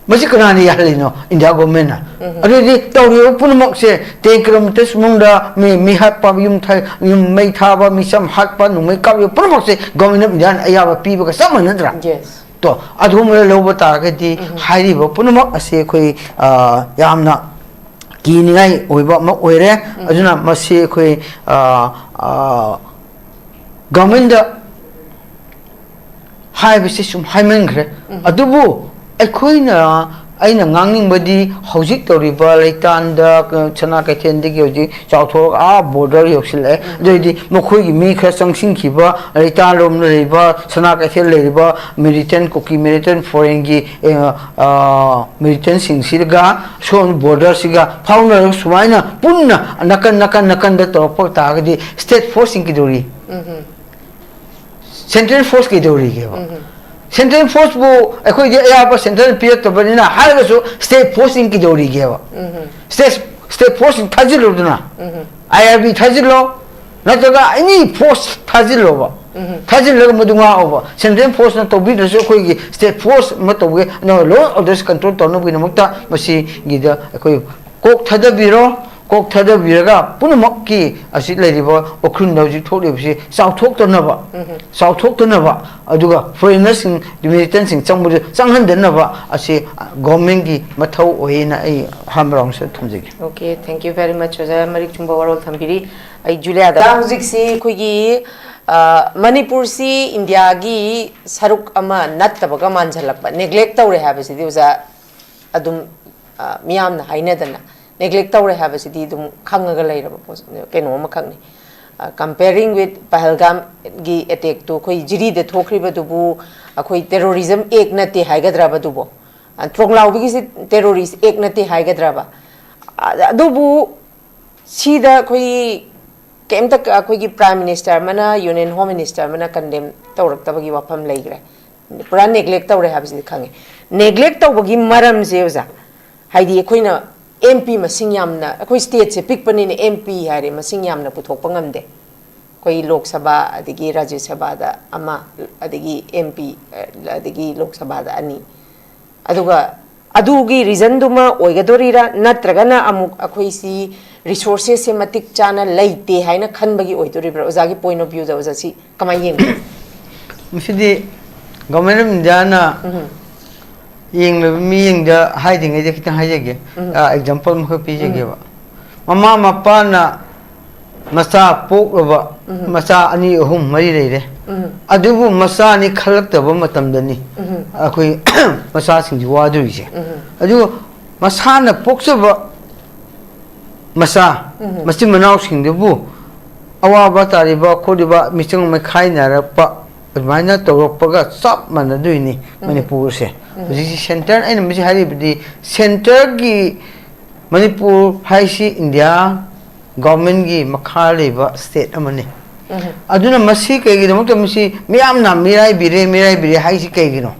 ꯃꯁꯤ ꯀꯅꯥꯅ ꯌꯥꯍꯜꯂꯤꯅꯣ? India governmentꯅ꯫ ꯑꯗꯨꯗꯤ ꯇꯧꯔꯤꯕ ꯄꯨꯝꯅꯃꯛꯁꯦ ten kilometres ꯃꯅꯨꯡꯗ ꯃꯤ, ꯃꯤ ꯍꯥꯠꯄ, ꯌꯨꯝ ꯊ-, ꯌꯨꯝ ꯃꯩ ꯊꯥꯕ, ꯃꯤꯁꯝ ꯍꯥꯠꯄ, ꯅꯣꯡꯃꯩ ꯀꯥꯞꯂꯤꯕ ꯄꯨꯝꯅꯃꯛꯁꯦ Government of Indiaꯅ ꯑꯌꯥꯕ ꯄꯤꯕꯒ ꯆꯞ ꯃꯥꯟꯅꯗ꯭ꯔꯥ? Yes. ꯇꯣ, ꯑꯗꯨꯒꯨꯝꯕꯗ ꯂꯧꯕ ꯇꯥꯔꯒꯗꯤ ꯍꯥꯏꯔꯤꯕ ꯄꯨꯝꯅꯃꯛ ꯑꯁꯤ ꯑꯩꯈꯣꯏ, ꯑ, ꯌꯥꯝꯅ ꯀꯤꯅꯤꯡꯉꯥꯏ ꯑꯣꯏꯕ ꯑꯃ ꯑꯣꯏꯔꯦ꯫ ꯑꯗꯨꯅ ꯃꯁꯤ ꯑꯩꯈꯣꯏ, ꯑ, ꯑ, governmentꯗ ꯍꯥꯏꯕꯁꯤ ꯁꯨꯝ ꯍꯥꯏꯃꯟꯈ꯭ꯔꯦ꯫ ꯑꯗꯨꯕꯨ ꯑꯩꯈꯣꯏꯅ, ꯑꯩꯅ ꯉꯥꯡꯅꯤꯡꯕꯗꯤ ꯍꯧꯖꯤꯛ ꯇꯧꯔꯤꯕ ꯂꯩꯇꯥꯟꯗ, ꯁꯅꯥ ꯀꯩꯊꯦꯜꯗꯒꯤ ꯍꯧꯖꯤꯛ ꯆꯥꯎꯊꯣꯔꯛ ꯑꯥ border ꯌꯧꯁꯤꯜꯂꯛꯑꯦ꯫ ꯑꯗꯨ ꯑꯣꯏꯔꯗꯤ ꯃꯈꯣꯏꯒꯤ ꯃꯤ ꯈꯔ ꯆꯪꯁꯤꯟꯈꯤꯕ, ꯂꯩꯇꯥꯟꯂꯣꯝꯗ ꯂꯩꯔꯤꯕ, ꯁꯅꯥ ꯀꯩꯊꯦꯜ ꯂꯩꯔꯤꯕ militant, ꯀꯨꯀꯤ militant, foreignꯒꯤ, ꯑ, ꯑ, militantꯁꯤꯡꯁꯤꯒ ꯁꯣꯝ borderꯁꯤꯒ ꯐꯥꯎꯅꯔꯒ ꯁꯨꯃꯥꯏꯅ ꯄꯨꯟꯅ ꯅꯥꯀꯟ, ꯅꯥꯀꯟ, ꯅꯥꯀꯟꯗ ꯇꯧꯔꯛꯄ ꯇꯥꯔꯒꯗꯤ state forceꯁꯤꯡ ꯀꯩꯗꯧꯔꯤ? Central force ꯀꯩꯗꯧꯔꯤꯒꯦꯕ? Central forceꯄꯨ ꯑꯩꯈꯣꯏꯗꯤ ꯑꯌꯥꯕ central ꯄꯤꯔꯛꯇꯕꯅꯤꯅ ꯍꯥꯏꯔꯒꯁꯨ state forceꯁꯤꯡ ꯀꯩꯗꯧꯔꯤꯒꯦꯕ? State, state force ꯊꯥꯖꯤꯜꯂꯨꯗꯅ, IRB ꯊꯥꯖꯤꯜꯂꯣ, ꯅꯠꯇ꯭ꯔꯒ any force ꯊꯥꯖꯤꯜꯂꯣꯕ꯫ ꯊꯥꯖꯤꯜꯂꯒ ꯃꯗꯨ ꯉꯥꯛꯑꯣꯕ꯫ Central forceꯅ ꯇꯧꯕꯤꯗ꯭ꯔꯁꯨ ꯑꯩꯈꯣꯏꯒꯤ state force ꯑꯃ ꯇꯧꯒꯦ, ꯅ law and order control ꯇꯧꯅꯕꯒꯤꯗꯃꯛꯇ ꯃꯁꯤꯒꯤꯗ ꯑꯩꯈꯣꯏ ꯀꯣꯛ ꯊꯥꯗꯕꯤꯔꯣ꯫ ꯀꯣꯛ ꯊꯥꯗꯕꯤꯔꯒ ꯄꯨꯝꯅꯃꯛꯀꯤ ꯑꯁꯤ ꯂꯩꯔꯤꯕ ꯎꯈ꯭ꯔꯨꯜꯗ ꯍꯧꯖꯤꯛ ꯊꯣꯛꯂꯤꯕꯁꯤ ꯆꯥꯎꯊꯣꯛꯇꯅꯕ, ꯆꯥꯎꯊꯣꯛꯇꯅꯕ, ꯑꯗꯨꯒ ꯐꯣꯔꯦꯟꯅꯔꯁꯤꯡ, ꯃꯤꯂꯤꯇꯦꯟꯁꯤꯡ ꯆꯪꯕꯗꯨ ꯆꯪꯍꯟꯗꯅꯕ ꯑꯁꯤ ꯒꯣꯔꯃꯦꯟꯒꯤ ꯃꯊꯧ ꯑꯣꯏꯌꯦꯅ ꯑꯩ ꯑꯍꯥꯟꯕ ꯔꯥꯎꯟꯁꯤꯗ ꯊꯝꯖꯒꯦ꯫ Okay, thank you very much, ꯑꯣꯖꯥ꯫ ꯃꯔꯤꯛ ꯆꯨꯝꯕ ꯋꯥꯔꯣꯜ ꯊꯝꯕꯤꯔꯤ꯫ ꯑꯩ ꯖꯨꯂꯤꯌꯥꯗ, ꯍꯧꯖꯤꯛꯁꯤ ꯑꯩꯈꯣꯏꯒꯤ, ꯑ, ꯃꯅꯤꯄꯨꯔꯁꯤ ꯏꯟꯗꯤꯌꯥꯒꯤ ꯁꯔꯨꯛ ꯑꯃ ꯅꯠꯇꯕꯒ ꯃꯥꯟꯁꯤꯜꯂꯛꯄ, ꯅꯦꯒ꯭ꯂꯦꯛ ꯇꯧꯔꯦ ꯍꯥꯏꯕꯁꯤꯗꯤ ꯑꯣꯖꯥ ꯑꯗꯨꯝ, ꯑ, ꯃꯤꯌꯥꯝꯅ ꯍꯥꯏꯅꯗꯅ ꯅꯦꯒ꯭ꯂꯦꯛ ꯇꯧꯔꯦ ꯍꯥꯏꯕꯁꯤꯗꯤ ꯑꯗꯨꯝ ꯈꯪꯉꯒ ꯂꯩꯔꯕ ꯄꯣꯠ-, ꯀꯩꯅꯣ ꯑꯃꯈꯛꯅꯤ꯫ Comparing with ꯄꯍꯜꯒꯥꯝꯒꯤ ꯑꯦꯇꯦꯛꯇꯨ, ꯑꯩꯈꯣꯏ ꯖꯤꯔꯤꯗ ꯊꯣꯛꯈ꯭ꯔꯤꯕꯗꯨꯕꯨ ꯑꯩꯈꯣꯏ ꯇꯦꯔꯣꯔꯤꯖꯝ ꯑꯦꯛ ꯅꯠꯇꯦ ꯍꯥꯏꯒꯗ꯭ꯔꯕ ꯑꯗꯨꯕꯨ? ꯇ꯭ꯔꯣꯡꯂꯥꯎꯕꯤꯒꯤꯁꯤ ꯇꯦꯔꯣꯔꯤꯁ ꯑꯦꯛ ꯅꯠꯇꯦ ꯍꯥꯏꯒꯗ꯭ꯔꯕ? ꯑ-, ꯑꯗꯨꯕꯨ ꯁꯤꯗ ꯑꯩꯈꯣꯏ ꯀꯩꯝꯇ, ꯑꯩꯈꯣꯏꯒꯤ ꯄ꯭ꯔꯥꯏꯝ ꯃꯤꯅꯤꯁꯇꯔ ꯑꯃꯅ, ꯌꯨꯅꯤꯌꯟ ꯍꯣꯝ ꯃꯤꯅꯤꯁꯇꯔ ꯑꯃꯅ ꯀꯟꯗꯦꯝ ꯇꯧꯔꯛꯇꯕꯒꯤ ꯋꯥꯐꯝ ꯂꯩꯈ꯭ꯔꯦ꯫ ꯄꯨꯔꯥ ꯅꯦꯒ꯭ꯂꯦꯛ ꯇꯧꯔꯦ ꯍꯥꯏꯕꯁꯤꯗꯤ ꯈꯪꯉꯦ꯫ ꯅꯦꯒ꯭ꯂꯦꯛ ꯇꯧꯕꯒꯤ ꯃꯔꯝꯁꯦ ꯑꯣꯖꯥ, ꯍꯥꯏꯗꯤ ꯑꯩꯈꯣꯏꯅ ꯑꯦꯝ ꯄꯤ ꯃꯁꯤꯡ ꯌꯥꯝꯅ, ꯑꯩꯈꯣꯏ ꯁ꯭ꯇꯦꯠꯁꯦ ꯄꯤꯛꯄꯅꯤꯅ ꯑꯦꯝ ꯄꯤ ꯍꯥꯏꯔꯦ, ꯃꯁꯤꯡ ꯌꯥꯝꯅ ꯄꯨꯊꯣꯛꯄ ꯉꯝꯗꯦ꯫ ꯑꯩꯈꯣꯏ ꯂꯣꯛ ꯁꯚꯥ, ꯑꯗꯒꯤ ꯔꯥꯖ꯭ꯌ ꯁꯚꯥꯗ ꯑꯃ, ꯑꯗꯒꯤ ꯑꯦꯝ ꯄꯤ, ꯑꯗꯒꯤ ꯂꯣꯛ ꯁꯚꯥꯗ ꯑꯅꯤ꯫ ꯑꯗꯨꯒ ꯑꯗꯨꯒꯤ ꯔꯤꯖꯟꯗꯨꯃ ꯑꯣꯏꯒꯗꯣꯔꯤꯔꯥ, ꯅꯠꯇ꯭ꯔꯒꯅ ꯑꯃꯨꯛ ꯑꯩꯈꯣꯏꯁꯤ ꯔꯤꯁꯣꯔꯁꯦꯁꯁꯦ ꯃꯇꯤꯛ ꯆꯥꯅ ꯂꯩꯇꯦ ꯍꯥꯏꯅ ꯈꯟꯕꯒꯤ ꯑꯣꯏꯗꯣꯔꯤꯕ꯭ꯔꯥ? ꯑꯣꯖꯥꯒꯤ ꯄꯣꯏꯟ ꯑꯣꯐ ꯚ꯭ꯌꯨꯗ ꯑꯣꯖꯥ ꯁꯤ ꯀꯃꯥꯏꯅ ꯌꯦꯡꯕꯤ? ꯃꯁꯤꯗꯤ ꯒꯣꯔꯃꯦꯟ ꯑꯣꯐ ꯏꯟꯗꯤꯌꯥꯅ ꯌꯦꯡꯂꯤꯕ ꯃꯤꯁꯤꯡꯗ ꯍꯥꯏꯗ꯭ꯔꯤꯉꯩꯗ ꯈꯤꯇꯪ ꯍꯥꯏꯖꯒꯦ꯫ ꯎꯝ꯫ ꯑꯦꯛꯖꯥꯝꯄꯜ ꯑꯃꯈꯛ ꯄꯤꯖꯒꯦꯕ꯫ ꯃꯃꯥ ꯃꯄꯥꯅ ꯃꯆꯥ ꯄꯣꯛꯂꯕ, ꯎꯝ꯫ ꯃꯆꯥ ꯑꯅꯤ, ꯑꯍꯨꯝ, ꯃꯔꯤ ꯂꯩꯔꯦ꯫ ꯎꯝ꯫ ꯑꯗꯨꯕꯨ ꯃꯆꯥꯅꯤ ꯈꯜꯂꯛꯇꯕ ꯃꯇꯝꯗꯅꯤ ꯎꯝ꯫ ꯑꯩꯈꯣꯏ ꯃꯆꯥꯁꯤꯡꯁꯤ ꯋꯥꯗꯣꯔꯤꯁꯦ꯫ ꯎꯝ꯫ ꯑꯗꯨꯒ ꯃꯁꯥꯅ ꯄꯣꯛꯆꯕ ꯃꯆꯥ, ꯎꯝ꯫ ꯃꯆꯤꯟ ꯃꯅꯥꯎꯁꯤꯡꯗꯨꯕꯨ ꯑꯋꯥꯕ ꯇꯥꯔꯤꯕ ꯈꯣꯠꯂꯤꯕ, ꯃꯤꯆꯪ ꯃꯤꯈꯥꯏꯅꯔꯛꯄ, ꯑꯗꯨꯃꯥꯏꯅ ꯇꯧꯔꯛꯄꯒ ꯆꯞ ꯃꯥꯟꯅꯗꯣꯏꯅꯤ꯫ ꯎꯝ꯫ ꯃꯅꯤꯄꯨꯔꯁꯦ ꯎꯝ꯫ ꯍꯧꯖꯤꯛꯁꯤ ꯁꯦꯟꯇꯔ, ꯑꯩꯅ ꯃꯁꯤ ꯍꯥꯏꯔꯤꯕꯗꯤ ꯁꯦꯟꯇꯔꯒꯤ, ꯃꯅꯤꯄꯨꯔ ꯍꯥꯏꯁꯤ ꯏꯟꯗꯤꯌꯥ ꯒꯣꯔꯃꯦꯟꯒꯤ ꯃꯈꯥ ꯂꯩꯕ ꯁ꯭ꯇꯦꯠ ꯑꯃꯅꯤ꯫ ꯎꯝ꯫ ꯑꯗꯨꯅ ꯃꯁꯤ ꯀꯩꯒꯤꯗꯃꯛꯇ ꯃꯁꯤ ꯃꯤꯌꯥꯝꯅ ꯃꯤꯔꯥꯏꯕꯤꯔꯦ, ꯃꯤꯔꯥꯏꯕꯤꯔꯦ ꯍꯥꯏꯁꯤ ꯀꯩꯒꯤꯅꯣ?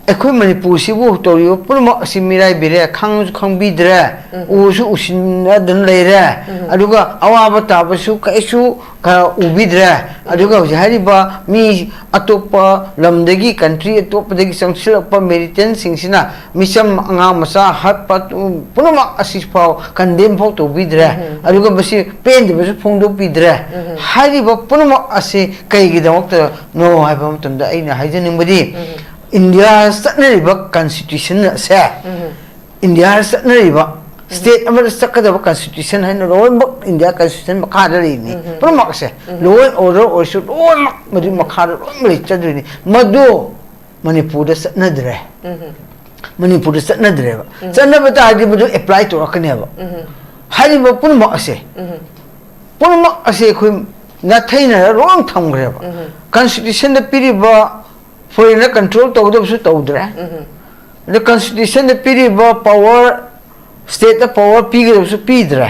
ꯑꯩꯈꯣꯏ ꯃꯅꯤꯄꯨꯔꯁꯤꯕꯨ ꯇꯧꯔꯤꯕ ꯄꯨꯝꯅꯃꯛ ꯑꯁꯤ ꯃꯤꯔꯥꯏꯕꯤꯔꯦ, ꯈꯪꯁꯨ ꯈꯪꯕꯤꯗ꯭ꯔꯦ, ꯎꯁꯨ ꯎꯁꯤꯟꯅꯗꯅ ꯂꯩꯔꯦ, ꯑꯗꯨꯒ ꯑꯋꯥꯕ ꯇꯥꯕꯁꯨ ꯀꯩꯁꯨ ꯈꯔ ꯎꯕꯤꯗ꯭ꯔꯦ꯫ ꯑꯗꯨꯒ ꯍꯧꯖꯤꯛ ꯍꯥꯏꯔꯤꯕ ꯃꯤ ꯑꯇꯣꯞꯄ ꯂꯝꯗꯒꯤ, ꯀꯟꯇ꯭ꯔꯤ ꯑꯇꯣꯞꯄꯗꯒꯤ ꯆꯪꯁꯤꯜꯂꯛꯄ ꯃꯤꯂꯤꯇꯦꯟꯁꯤꯡꯁꯤꯅ ꯃꯤꯆꯝ, ꯑꯉꯥꯡ ꯃꯆꯥ ꯍꯥꯠꯄ, ꯄꯨꯝꯅꯃꯛ ꯑꯁꯤꯐꯥꯎ ꯀꯟꯗꯦꯝ ꯐꯥꯎ ꯇꯧꯕꯤꯗ꯭ꯔꯦ꯫ ꯑꯗꯨꯒ ꯃꯁꯤ ꯄꯦꯟꯗꯕꯁꯨ ꯐꯣꯡꯗꯣꯛꯄꯤꯗ꯭ꯔꯦ꯫ ꯍꯥꯏꯔꯤꯕ ꯄꯨꯝꯅꯃꯛ ꯑꯁꯤ ꯀꯩꯒꯤꯗꯃꯛꯇꯅꯣ ꯍꯥꯏꯕ ꯃꯇꯝꯗ ꯑꯩꯅ ꯍꯥꯏꯖꯅꯤꯡꯕꯗꯤ, ꯏꯟꯗꯤꯌꯥ ꯆꯠꯅꯔꯤꯕ ꯀꯟꯁꯇꯤꯇ꯭ꯌꯨꯁꯟ ꯑꯁꯦ, ꯏꯟꯗꯤꯌꯥ ꯆꯠꯅꯔꯤꯕ ꯁ꯭ꯇꯦꯠ ꯑꯃꯗ ꯆꯠꯀꯗꯕ ꯀꯟꯁꯇꯤꯇ꯭ꯌꯨꯁꯟ ꯍꯥꯏꯅ ꯂꯣꯏꯅꯃꯛ ꯏꯟꯗꯤꯌꯥ ꯀꯟꯁꯇꯤꯇ꯭ꯌꯨꯁꯟ ꯃꯈꯥꯗ ꯂꯩꯔꯤꯅꯤ꯫ ꯄꯨꯝꯅꯃꯛꯁꯦ, ꯂꯣ ꯑꯦꯟ ꯑꯣꯔꯗꯔ ꯑꯣꯏꯔꯁꯨ, ꯂꯣꯏꯅꯃꯛ ꯃꯗꯨꯒꯤ ꯃꯈꯥꯗ ꯂꯣꯏꯅꯃꯛ ꯂꯩꯆꯗꯣꯏꯅꯤ꯫ ꯃꯗꯨ ꯃꯅꯤꯄꯨꯔꯗ ꯆꯠꯅꯗ꯭ꯔꯦ꯫ ꯃꯅꯤꯄꯨꯔꯗ ꯆꯠꯅꯗ꯭ꯔꯦꯕ꯫ ꯆꯠꯅꯕ ꯇꯥꯔꯗꯤ ꯃꯗꯨ ꯑꯦꯄ꯭ꯂꯥꯏ ꯇꯧꯔꯛꯀꯅꯦꯕ꯫ ꯍꯥꯏꯔꯤꯕ ꯄꯨꯝꯅꯃꯛ ꯑꯁꯦ, ꯄꯨꯝꯅꯃꯛ ꯑꯁꯦ ꯑꯩꯈꯣꯏ ꯅꯥꯊꯩꯅꯔ ꯂꯣꯏ ꯊꯝꯈ꯭ꯔꯦꯕ꯫ ꯀꯟꯁꯇꯤꯇ꯭ꯌꯨꯁꯟꯗ ꯄꯤꯔꯤꯕ ꯐꯣꯔꯦꯟꯅ ꯀꯟꯇ꯭ꯔꯣꯜ ꯇꯧꯒꯗꯕꯁꯨ ꯇꯧꯗ꯭ꯔꯦ꯫ ꯑꯗ ꯀꯟꯁꯇꯤꯇ꯭ꯌꯨꯁꯟꯗ ꯄꯤꯔꯤꯕ ꯄꯋꯥꯔ, ꯁ꯭ꯇꯦꯠꯇ ꯄꯋꯥꯔ ꯄꯤꯒꯗꯕꯁꯨ ꯄꯤꯗ꯭ꯔꯦ꯫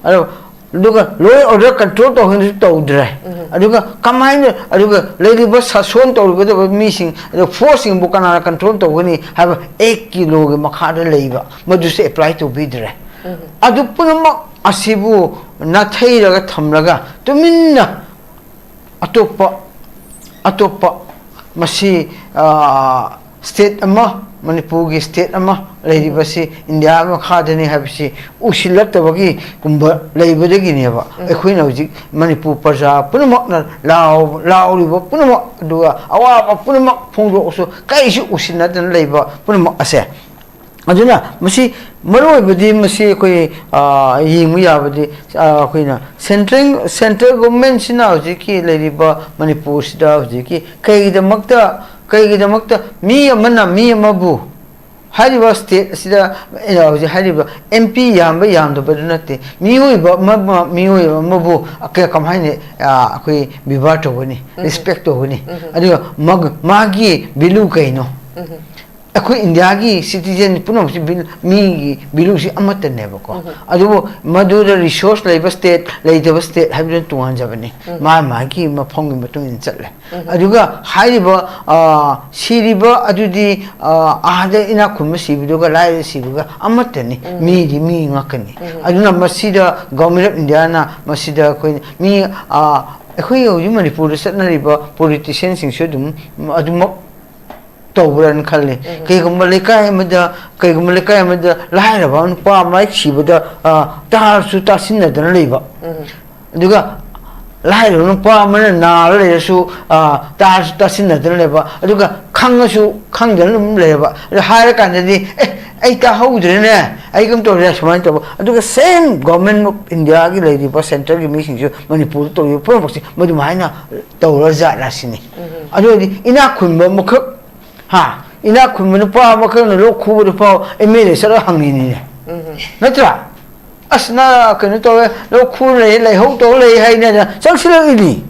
ꯑꯗꯣ, ꯑꯗꯨꯒ ꯂꯣ ꯑꯦꯟ ꯑꯣꯔꯗꯔ ꯀꯟꯇ꯭ꯔꯣꯜ ꯇꯧꯍꯟꯕꯁꯨ ꯇꯧꯗ꯭ꯔꯦ꯫ ꯑꯗꯨꯒ ꯀꯃꯥꯏꯅ, ꯑꯗꯨꯒ ꯂꯩꯔꯤꯕ ꯁꯥꯁꯣꯟ ꯇꯧꯔꯤꯒꯗꯕ ꯃꯤꯁꯤꯡ, ꯑꯗꯨꯒ ꯐꯣꯔꯁꯁꯤꯡꯕꯨ ꯀꯅꯥꯅ ꯀꯟꯇ꯭ꯔꯣꯜ ꯇꯧꯒꯅꯤ ꯍꯥꯏꯕ ꯑꯦꯛꯀꯤ ꯂꯣꯒꯤ ꯃꯈꯥꯗ ꯂꯩꯕ, ꯃꯗꯨꯁꯨ ꯑꯦꯄ꯭ꯂꯥꯏ ꯇꯧꯕꯤꯗ꯭ꯔꯦ꯫ ꯑꯗꯨ ꯄꯨꯝꯅꯃꯛ ꯑꯁꯤꯕꯨ ꯅꯥꯊꯩꯔꯒ ꯊꯝꯂꯒ ꯇꯨꯃꯤꯟꯅ ꯑꯇꯣꯞꯄ, ꯑꯇꯣꯞꯄ ꯃꯁꯤ, ꯑ, ꯁ꯭ꯇꯦꯠ ꯑꯃ, ꯃꯅꯤꯄꯨꯔꯒꯤ ꯁ꯭ꯇꯦꯠ ꯑꯃ ꯂꯩꯔꯤꯕꯁꯤ ꯏꯟꯗꯤꯌꯥ ꯃꯈꯥꯗꯅꯤ ꯍꯥꯏꯕꯁꯤ ꯎꯁꯤꯜꯂꯛꯇꯕꯒꯤ ꯀꯨꯝꯕ ꯂꯩꯕꯗꯒꯤꯅꯦꯕ꯫ ꯑꯩꯈꯣꯏꯅ ꯍꯧꯖꯤꯛ ꯃꯅꯤꯄꯨꯔ ꯄ꯭ꯔꯖꯥ ꯄꯨꯝꯅꯃꯛꯅ ꯂꯥꯎ-, ꯂꯥꯎꯔꯤꯕ ꯄꯨꯝꯅꯃꯛ, ꯑꯗꯨꯒ ꯑꯋꯥꯕ ꯄꯨꯝꯅꯃꯛ ꯐꯣꯡꯗꯣꯛꯑꯁꯨ ꯀꯔꯤꯁꯨ ꯎꯁꯤꯟꯅꯗꯅ ꯂꯩꯕ ꯄꯨꯝꯅꯃꯛ ꯑꯁꯦ꯫ ꯑꯗꯨꯅ ꯃꯁꯤ ꯃꯔꯨꯑꯣꯏꯕꯗꯤ ꯃꯁꯤ ꯑꯩꯈꯣꯏ, ꯑ, ꯌꯦꯡꯕ ꯌꯥꯕꯗꯤ, ꯑ, ꯑꯩꯈꯣꯏꯅ ꯁꯦꯟꯇ꯭ꯔꯦꯜ, ꯁꯦꯟꯇ꯭ꯔꯦꯜ ꯒꯣꯚꯔꯟꯃꯦꯟꯠꯁꯤꯅ ꯍꯧꯖꯤꯛꯀꯤ ꯂꯩꯔꯤꯕ ꯃꯅꯤꯄꯨꯔꯁꯤꯗ ꯍꯧꯖꯤꯛꯀꯤ ꯀꯩꯒꯤꯗꯃꯛꯇ, ꯀꯩꯒꯤꯗꯃꯛꯇ ꯃꯤ ꯑꯃꯅ ꯃꯤ ꯑꯃꯕꯨ, ꯍꯥꯏꯔꯤꯕ ꯁ꯭ꯇꯦꯠ ꯑꯁꯤꯗ, ꯑꯩꯅ ꯍꯧꯖꯤꯛ ꯍꯥꯏꯔꯤꯕ ꯑꯦꯝ ꯄꯤ ꯌꯥꯝꯕ ꯌꯥꯝꯗꯕꯗꯨ ꯅꯠꯇꯦ, ꯃꯤꯑꯣꯏꯕ ꯑꯃ, ꯑꯃ, ꯃꯤꯑꯣꯏꯕ ꯑꯃꯕꯨ ꯀ-, ꯀꯃꯥꯏꯅ, ꯑ, ꯑꯩꯈꯣꯏ ꯕꯦꯕꯥꯔ ꯇꯧꯒꯅꯤ, ꯔꯦꯁꯄꯦꯛ ꯇꯧꯒꯅꯤ, ꯑꯗꯨꯒ ꯃꯥꯒ-, ꯃꯥꯒꯤ ꯚꯦꯂꯨ ꯀꯩꯅꯣ? ꯑꯩꯈꯣꯏ ꯏꯟꯗꯤꯌꯥꯒꯤ ꯁꯤꯇꯤꯖꯦꯟ ꯄꯨꯝꯅꯃꯛꯁꯤ ꯚꯦꯂꯨ, ꯃꯤꯒꯤ ꯚꯦꯂꯨꯁꯤ ꯑꯃꯠꯇꯅꯦꯕꯀꯣ꯫ ꯑꯗꯨꯕꯨ ꯃꯗꯨꯗ ꯔꯤꯁꯣꯔꯁ ꯂꯩꯕ ꯁ꯭ꯇꯦꯠ, ꯂꯩꯇꯕ ꯁ꯭ꯇꯦꯠ ꯍꯥꯏꯕꯗꯨꯅ ꯇꯣꯉꯥꯟꯖꯕꯅꯤ꯫ ꯃꯥ ꯃꯥꯒꯤ ꯃꯐꯝꯒꯤ ꯃꯇꯨꯡ ꯏꯟꯅ ꯆꯠꯂꯦ꯫ ꯑꯗꯨꯒ ꯍꯥꯏꯔꯤꯕ, ꯑ, ꯁꯤꯔꯤꯕ ꯑꯗꯨꯗꯤ, ꯑ, ꯑꯥꯗ ꯏꯅꯥꯛ ꯈꯨꯟꯕ ꯁꯤꯕꯗꯨꯒ ꯂꯥꯏꯔ ꯁꯤꯕꯒ ꯑꯃꯠꯇꯅꯤ꯫ ꯃꯤꯗꯤ ꯃꯤ ꯉꯥꯛꯀꯅꯤ꯫ ꯑꯗꯨꯅ ꯃꯁꯤꯗ Government of Indiaꯅ ꯃꯁꯤꯗ ꯑꯩꯈꯣꯏ ꯃꯤ, ꯑ, ꯑꯩꯈꯣꯏ ꯍꯧꯖꯤꯛ ꯃꯅꯤꯄꯨꯔꯗ ꯆꯠꯅꯔꯤꯕ ꯄꯣꯂꯤꯇꯤꯁꯤꯌꯥꯟꯁꯤꯡꯁꯨ ꯑꯗꯨꯝ ꯑꯗꯨꯃꯛ ꯇꯧꯕ꯭ꯔꯅ ꯈꯜꯂꯤ꯫ ꯀꯩꯒꯨꯝꯕ ꯂꯩꯀꯥꯏ ꯑꯃꯗ, ꯀꯩꯒꯨꯝꯕ ꯂꯩꯀꯥꯏ ꯑꯃꯗ ꯂꯥꯏꯔꯕ ꯅꯨꯄꯥ ꯑꯃ ꯍꯦꯛ ꯁꯤꯕꯗ, ꯑ, ꯇꯥꯔꯁꯨ ꯇꯥꯁꯤꯟꯅꯗꯅ ꯂꯩꯕ꯫ ꯑꯗꯨꯒ ꯂꯥꯏꯔꯕ ꯅꯨꯄꯥ ꯑꯃꯅ ꯅꯥꯔ ꯂꯩꯔꯁꯨ, ꯑ, ꯇꯥꯔꯁꯨ ꯇꯥꯁꯤꯟꯅꯗꯅ ꯂꯩꯕ꯫ ꯑꯗꯨꯒ ꯈꯪꯉꯁꯨ ꯈꯪꯗꯅ ꯑꯗꯨꯝ ꯂꯩꯔꯕ꯫ ꯑꯗꯨ ꯍꯥꯏꯔꯀꯥꯟꯗꯗꯤ, "ꯑꯦ, ꯑꯩ ꯇꯥꯍꯧꯗ꯭ꯔꯦꯅꯦ, ꯑꯩ ꯀꯝ ꯇꯧꯔꯦ?" ꯁꯨꯃꯥꯏꯅ ꯇꯧꯕ꯫ ꯑꯗꯨꯒ same Government of Indiaꯒꯤ ꯂꯩꯔꯤꯕ centreꯒꯤ ꯃꯤꯁꯤꯡꯁꯨ ꯃꯅꯤꯄꯨꯔꯗ ꯇꯧꯔꯤꯕ ꯄꯨꯝꯅꯃꯛꯁꯦ ꯃꯗꯨꯃꯥꯏꯅ ꯇꯧꯔ ꯖꯥꯠꯂ ꯁꯤꯅꯤ꯫ ꯑꯗꯨ ꯑꯣꯏꯔꯗꯤ ꯏꯅꯥꯛ ꯈꯨꯟꯕ ꯑꯃꯈꯛ, ꯍꯥ, ꯏꯅꯥꯛ ꯈꯨꯟꯕ ꯅꯨꯄꯥ ꯑꯃꯈꯛꯅ ꯂꯣꯛ ꯈꯨꯕꯗ ꯐꯥꯎ MLA ꯆꯠꯂꯒ ꯍꯪꯉꯤꯅꯤꯅꯦ꯫ ꯅꯠꯇ꯭ꯔꯥ? "ꯑꯁ, ꯅ ꯀꯩꯅꯣ ꯇꯧꯋꯦ, ꯂꯣꯛ ꯈꯨ ꯂꯩ, ꯂꯥꯏꯍꯧ ꯇꯧ ꯂꯩ" ꯍꯥꯏꯅ ꯆꯪꯁꯤꯜꯂꯛꯏꯅꯤ꯫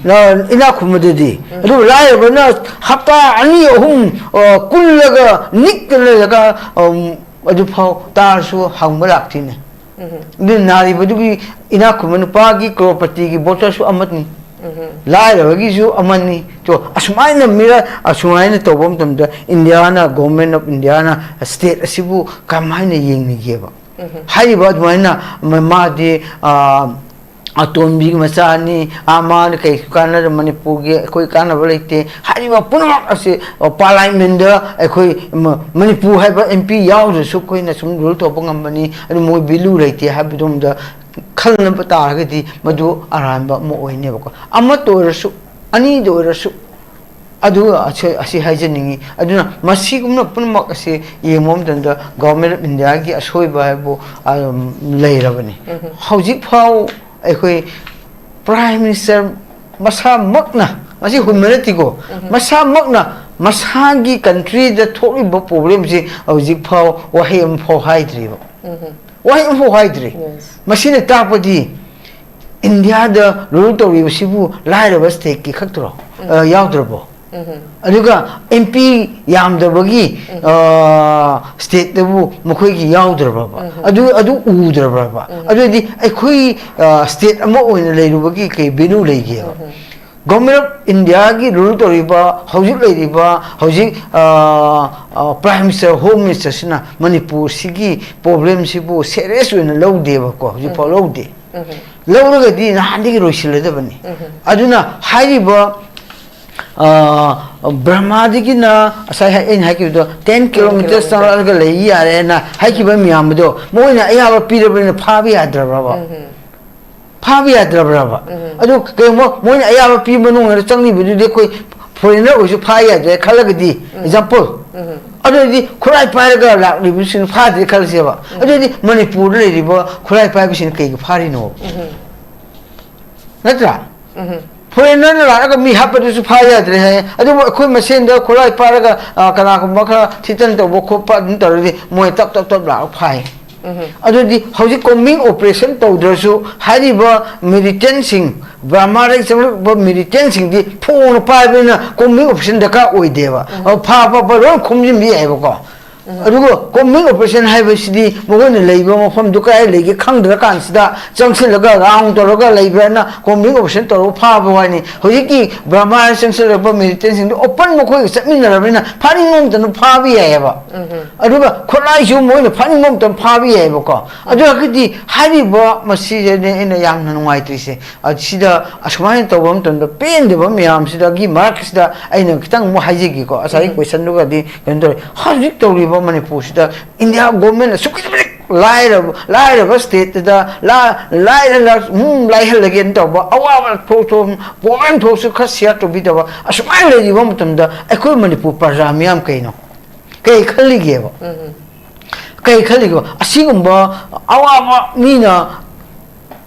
ꯅ ꯏꯅꯥꯛ ꯈꯨꯟꯕꯗꯗꯤ꯫ ꯑꯗꯨꯕꯨ ꯂꯥꯏꯔꯕꯅ ꯍꯞꯇꯥ ꯑꯅꯤ ꯑꯍꯨꯝ, ꯑ, ꯀꯨꯜꯂꯒ ꯅꯤꯛꯇ ꯂꯩꯔꯒ, ꯑꯝ, ꯑꯗꯨꯐꯥꯎ ꯇꯥꯔꯁꯨ ꯍꯪꯕ ꯂꯥꯛꯇꯦꯅꯦ꯫ ꯑꯗꯨ ꯅꯥꯔꯤꯕꯗꯨꯒꯤ ꯏꯅꯥꯛ ꯈꯨꯟꯕ ꯅꯨꯄꯥꯒꯤ ꯀ꯭ꯔꯣꯔꯄꯇꯤꯒꯤ ꯚꯣꯇꯔꯁꯨ ꯑꯃꯅꯤ꯫ ꯂꯥꯏꯔꯕꯒꯤꯁꯨ ꯑꯃꯅꯤ꯫ ꯇꯣ, ꯑꯁꯨꯃꯥꯏꯅ ꯃꯤꯔ-, ꯑꯁꯨꯃꯥꯏꯅ ꯇꯧꯕ ꯃꯇꯝꯗ ꯏꯟꯗꯤꯌꯥꯅ, Government of Indiaꯅ state ꯑꯁꯤꯕꯨ ꯀꯃꯥꯏꯅ ꯌꯦꯡꯅꯤꯒꯦꯕ? ꯍꯥꯏꯔꯤꯕ ꯑꯗꯨꯃꯥꯏꯅ ꯃ-, ꯃꯥꯗꯤ, ꯑ, ꯑꯇꯣꯝꯕꯤꯒꯤ ꯃꯆꯥꯅꯤ, ꯑ, ꯃꯥꯅ ꯀꯩ ꯀꯥꯟꯅꯗ ꯃꯅꯤꯄꯨꯔꯒꯤ ꯑꯩꯈꯣꯏ ꯀꯥꯟꯅꯕ ꯂꯩꯇꯦ ꯍꯥꯏꯔꯤꯕ ꯄꯨꯝꯅꯃꯛ ꯑꯁꯤ, ꯑ, Parliamentꯗ ꯑꯩꯈꯣꯏ ꯃ-, ꯃꯅꯤꯄꯨꯔ ꯍꯥꯏꯕ MP ꯌꯥꯎꯗ꯭ꯔꯁꯨ ꯑꯩꯈꯣꯏꯅ ꯁꯨꯝ rule ꯇꯧꯕ ꯉꯝꯕꯅꯤ, ꯑꯗꯨ ꯃꯣꯏ value ꯂꯩꯇꯦ ꯍꯥꯏꯕꯗꯣꯝꯗ ꯈꯜꯂꯝꯕ ꯇꯥꯔꯒꯗꯤ ꯃꯗꯨ ꯑꯔꯥꯟꯕ ꯑꯃ ꯑꯣꯏꯅꯦꯕꯀꯣ꯫ ꯑꯃꯠꯇ ꯑꯣꯏꯔꯁꯨ, ꯑꯅꯤꯗ ꯑꯣꯏꯔꯁꯨ, ꯑꯗꯨ ꯑꯁꯤ, ꯑꯁꯤ ꯍꯥꯏꯖꯅꯤꯡꯉꯤ꯫ ꯑꯗꯨꯅ ꯃꯁꯤꯒꯨꯝꯕ ꯄꯨꯝꯅꯃꯛ ꯑꯁꯤ ꯌꯦꯡꯕ ꯃꯇꯝꯗ Government of Indiaꯒꯤ ꯑꯁꯣꯏꯕ ꯍꯥꯏꯕꯨ, ꯑꯗꯨꯝ, ꯂꯩꯔꯕꯅꯤ꯫ ꯍꯧꯖꯤꯛ ꯐꯥꯎ ꯑꯩꯈꯣꯏ Prime Minister ꯃꯁꯥꯃꯛꯅ, ꯃꯁꯤ ꯍꯨꯟꯕ ꯅꯠꯇꯦꯀꯣ, ꯃꯁꯥꯃꯛꯅ ꯃꯁꯥꯒꯤ countryꯗ ꯊꯣꯛꯂꯤꯕ problemꯁꯤ ꯍꯧꯖꯤꯛ ꯐꯥꯎ ꯋꯥꯍꯩ ꯑꯃ ꯐꯥꯎ ꯍꯥꯏꯗ꯭ꯔꯤꯕ꯫ ꯋꯥꯍꯩ ꯑꯃꯐꯥꯎ ꯍꯥꯏꯗ꯭ꯔꯤ꯫ Yes. ꯃꯁꯤꯅ ꯇꯥꯛꯄꯗꯤ ꯏꯟꯗꯤꯌꯥꯗ rule ꯇꯧꯔꯤꯕꯁꯤꯕꯨ ꯂꯥꯏꯔꯕ stateꯀꯤ ꯈꯛꯇꯔꯣ? ꯑ, ꯌꯥꯎꯗ꯭ꯔꯕꯣ? ꯑꯗꯨꯒ ꯑꯦꯝ ꯄꯤ ꯌꯥꯝꯗꯕꯒꯤ ꯁ꯭ꯇꯦꯠꯇꯕꯨ ꯃꯈꯣꯏꯒꯤ ꯌꯥꯎꯗ꯭ꯔꯕ꯭ꯔꯕ? ꯑꯗꯨ ꯑꯗꯨ ꯎꯗ꯭ꯔꯕ꯭ꯔꯕ? ꯑꯗꯨꯗꯤ ꯑꯩꯈꯣꯏ ꯁ꯭ꯇꯦꯠ ꯑꯃ ꯑꯣꯏꯅ ꯂꯩꯔꯨꯕꯒꯤ ꯀꯩ ꯚꯦꯂꯨ ꯂꯩꯒꯦꯕ? ꯒꯣꯔꯃꯦꯟ ꯑꯣꯐ ꯏꯟꯗꯤꯌꯥꯒꯤ ꯔꯨꯜ ꯇꯧꯔꯤꯕ ꯍꯧꯖꯤꯛ ꯂꯩꯔꯤꯕ ꯍꯧꯖꯤꯛ ꯄ꯭ꯔꯥꯏꯝ ꯃꯤꯅꯤꯁꯇꯔ, ꯍꯣꯝ ꯃꯤꯅꯤꯁꯇꯔꯁꯤꯅ ꯃꯅꯤꯄꯨꯔꯁꯤꯒꯤ ꯄ꯭ꯔꯣꯕ꯭ꯂꯦꯝꯁꯤꯕꯨ ꯁꯦꯔꯤꯌꯁ ꯑꯣꯏꯅ ꯂꯧꯗꯦꯕꯀꯣ, ꯍꯧꯖꯤꯛꯐꯥꯎ ꯂꯧꯗꯦ꯫ ꯂꯧꯔꯒꯗꯤ ꯅꯍꯥꯟꯗꯒꯤ ꯂꯣꯏꯁꯤꯜꯂꯗꯕꯅꯤ꯫ ꯑꯗꯨꯅ ꯍꯥꯏꯔꯤꯕ ꯕꯔꯃꯥꯗꯒꯤꯅ ꯉꯁꯥꯏ ꯑꯩꯅ ꯍꯥꯏꯈꯤꯕꯗꯣ, ꯇꯦꯟ ꯀꯤꯂꯣꯃꯤꯇꯔ ꯆꯪꯂꯛꯑꯒ ꯂꯩ ꯌꯥꯔꯦꯅ ꯍꯥꯏꯈꯤꯕ ꯃꯌꯥꯝ ꯑꯗꯣ ꯃꯣꯏꯅ ꯑꯌꯥꯕ ꯄꯤꯔꯕꯅꯤꯅ ꯐꯥꯕ ꯌꯥꯗ꯭ꯔꯕ꯭ꯔꯕ? ꯐꯥꯕ ꯌꯥꯗ꯭ꯔꯕ꯭ꯔꯕ? ꯑꯗꯨ ꯀꯩꯒꯨꯝꯕ ꯃꯣꯏꯅ ꯑꯌꯥꯕ ꯄꯤꯕ ꯃꯅꯨꯡꯗ ꯆꯪꯂꯤꯕꯗꯨꯗꯤ ꯑꯩꯈꯣꯏ ꯐꯣꯔꯦꯟꯅꯔ ꯑꯣꯏꯁꯨ ꯐꯥ ꯌꯥꯗ꯭ꯔꯦ ꯈꯜꯂꯒꯗꯤ, ꯑꯦꯛꯖꯥꯝꯄꯜ, ꯑꯗꯨ ꯑꯣꯏꯔꯗꯤ ꯈꯨꯠꯂꯥꯏ ꯄꯥꯏꯔꯒ ꯂꯥꯛꯂꯤꯕꯁꯤꯡ ꯐꯥꯗ꯭ꯔꯦ ꯈꯜꯂꯁꯦꯕ꯫ ꯑꯗꯨ ꯑꯣꯏꯔꯗꯤ ꯃꯅꯤꯄꯨꯔꯗ ꯂꯩꯔꯤꯕ ꯈꯨꯠꯂꯥꯏ ꯄꯥꯏꯕꯁꯤꯡꯅ ꯀꯩꯒꯤ ꯐꯥꯔꯤꯅꯣ? ꯅꯠꯇ꯭ꯔꯥ? ꯐꯣꯔꯦꯟꯅꯔꯅ ꯂꯥꯛꯑꯒ ꯃꯤ ꯍꯥꯠꯄꯗꯨꯁꯨ ꯐꯥ ꯌꯥꯗ꯭ꯔꯦ ꯍꯥꯏ꯫ ꯑꯗꯨꯕꯨ ꯑꯩꯈꯣꯏ ꯃꯁꯦꯟꯗ ꯈꯨꯠꯂꯥꯏ ꯄꯥꯏꯔꯒ, ꯑ, ꯀꯅꯥꯒꯨꯝꯕ ꯈꯔ ꯊꯤꯇꯟ ꯇꯧꯕ ꯈꯣꯠꯄ ꯑꯗꯨꯝ ꯇꯧꯔꯗꯤ ꯃꯣꯏ ꯇꯞ ꯇꯞ ꯇꯞ ꯂꯥꯛꯑꯒ ꯐꯥꯏ꯫ ꯑꯗꯨꯗꯤ ꯍꯧꯖꯤꯛ ꯀꯣꯝꯕꯤꯡ ꯑꯣꯄꯔꯦꯁꯟ ꯇꯧꯗ꯭ꯔꯁꯨ ꯍꯥꯏꯔꯤꯕ ꯃꯤꯂꯤꯇꯦꯟꯁꯤꯡ, ꯕꯔꯃꯥꯗꯒꯤ ꯆꯪꯂꯛꯄ ꯃꯤꯂꯤꯇꯦꯟꯁꯤꯡꯗꯤ ꯐꯣꯡꯅ ꯄꯥꯏꯕꯅꯤꯅ ꯀꯣꯝꯕꯤꯡ ꯑꯣꯄꯔꯦꯁꯟ ꯗꯔꯀꯥꯔ ꯑꯣꯏꯗꯦꯕ꯫ ꯑ, ꯐꯥ ꯐꯥ ꯐꯥ ꯂꯣꯏ ꯈꯨꯝꯖꯤꯟꯕ ꯌꯥꯏꯑꯕꯀꯣ꯫ ꯑꯗꯨꯒ ꯀꯣꯝꯕꯤꯡ ꯑꯣꯄꯔꯦꯁꯟ ꯍꯥꯏꯕꯁꯤꯗꯤ ꯃꯈꯣꯏꯅ ꯂꯩꯕ ꯃꯐꯝꯗꯨ ꯀꯗꯥꯏ ꯂꯩꯒꯦ ꯈꯪꯗ꯭ꯔꯀꯥꯟꯁꯤꯗ ꯆꯪꯁꯤꯜꯂꯒ ꯔꯥꯎꯟ ꯇꯧꯔꯒ ꯂꯩꯕ꯭ꯔꯅ ꯀꯣꯝꯕꯤꯡ ꯑꯣꯄꯔꯦꯁꯟ ꯇꯧꯔꯒ ꯐꯥꯕ ꯋꯥꯅꯤ꯫ ꯍꯧꯖꯤꯛꯀꯤ ꯕꯔꯃꯥꯗ ꯆꯪꯁꯤꯜꯂꯛꯄ ꯃꯤꯂꯤꯇꯦꯟꯁꯤꯡꯗꯨ ꯑꯣꯄꯟ ꯃꯈꯣꯏꯒ ꯆꯠꯃꯤꯟꯅꯔꯕꯅꯤꯅ ꯐꯥꯅꯤꯡꯕ ꯃꯇꯝꯗ ꯐꯥꯕ ꯌꯥꯏꯑꯕ꯫ ꯑꯗꯨꯒ ꯈꯨꯠꯂꯥꯏꯁꯨ ꯃꯣꯏꯅ ꯐꯥꯅꯤꯡꯕ ꯃꯇꯝꯗ ꯐꯥꯕ ꯌꯥꯏꯑꯕꯀꯣ꯫ ꯑꯗꯨ ꯑꯣꯏꯔꯒꯗꯤ ꯍꯥꯏꯔꯤꯕ ꯃꯁꯤꯗꯅꯦ ꯑꯩꯅ ꯌꯥꯝꯅ ꯅꯨꯡꯉꯥꯏꯇ꯭ꯔꯤꯁꯦ꯫ ꯑ, ꯁꯤꯗ ꯑꯁꯨꯃꯥꯏꯅ ꯇꯧꯕ ꯃꯇꯝꯗ ꯄꯦꯟꯗꯕ ꯃꯌꯥꯝꯁꯤꯗꯒꯤ ꯃꯔꯛꯁꯤꯗ ꯑꯩꯅ ꯈꯤꯇꯪ ꯑꯃꯨꯛ ꯍꯥꯏꯖꯒꯦꯀꯣ꯫ ꯉꯁꯥꯏꯒꯤ ꯎꯝ꯫ ꯀꯣꯏꯁꯟꯗꯨꯒꯗꯤ ꯀꯩꯅꯣ ꯇꯧꯔꯦ꯫ ꯍꯧꯖꯤꯛ ꯇꯧꯔꯤꯕ ꯃꯅꯤꯄꯨꯔꯁꯤꯗ ꯏꯟꯗꯤꯌꯥ ꯒꯣꯔꯃꯦꯟꯅ ꯑꯁꯨꯛꯀꯤ ꯃꯇꯤꯛ ꯂꯥꯏꯔꯕ, ꯂꯥꯏꯔꯕ ꯁ꯭ꯇꯦꯠꯇꯨꯗ ꯂꯥ-, ꯂꯥꯏꯔ ꯂꯥ-, ꯎꯝ, ꯂꯥꯏꯍꯜꯂꯒꯦꯅ ꯇꯧꯕ, ꯑꯋꯥꯕ ꯊꯣꯛ-, ꯊꯣꯛ-, ꯄ꯭ꯔꯣꯕ꯭ꯂꯦꯝ ꯊꯣꯛꯑꯁꯨ ꯈꯔ ꯁꯤꯌꯔ ꯇꯧꯕꯤꯗꯕ, ꯑꯁꯨꯃꯥꯏꯅ ꯂꯩꯔꯤꯕ ꯃꯇꯝꯗ ꯑꯩꯈꯣꯏ ꯃꯅꯤꯄꯨꯔ ꯄ꯭ꯔꯖꯥ ꯃꯤꯌꯥꯝ ꯀꯩꯅꯣ? ꯀꯩ ꯈꯜꯂꯤꯒꯦꯕ? ꯎꯝ꯫ ꯀꯩ ꯈꯜꯂꯤꯒꯦꯕ? ꯑꯁꯤꯒꯨꯝꯕ ꯑꯋꯥꯕ ꯃꯤꯅ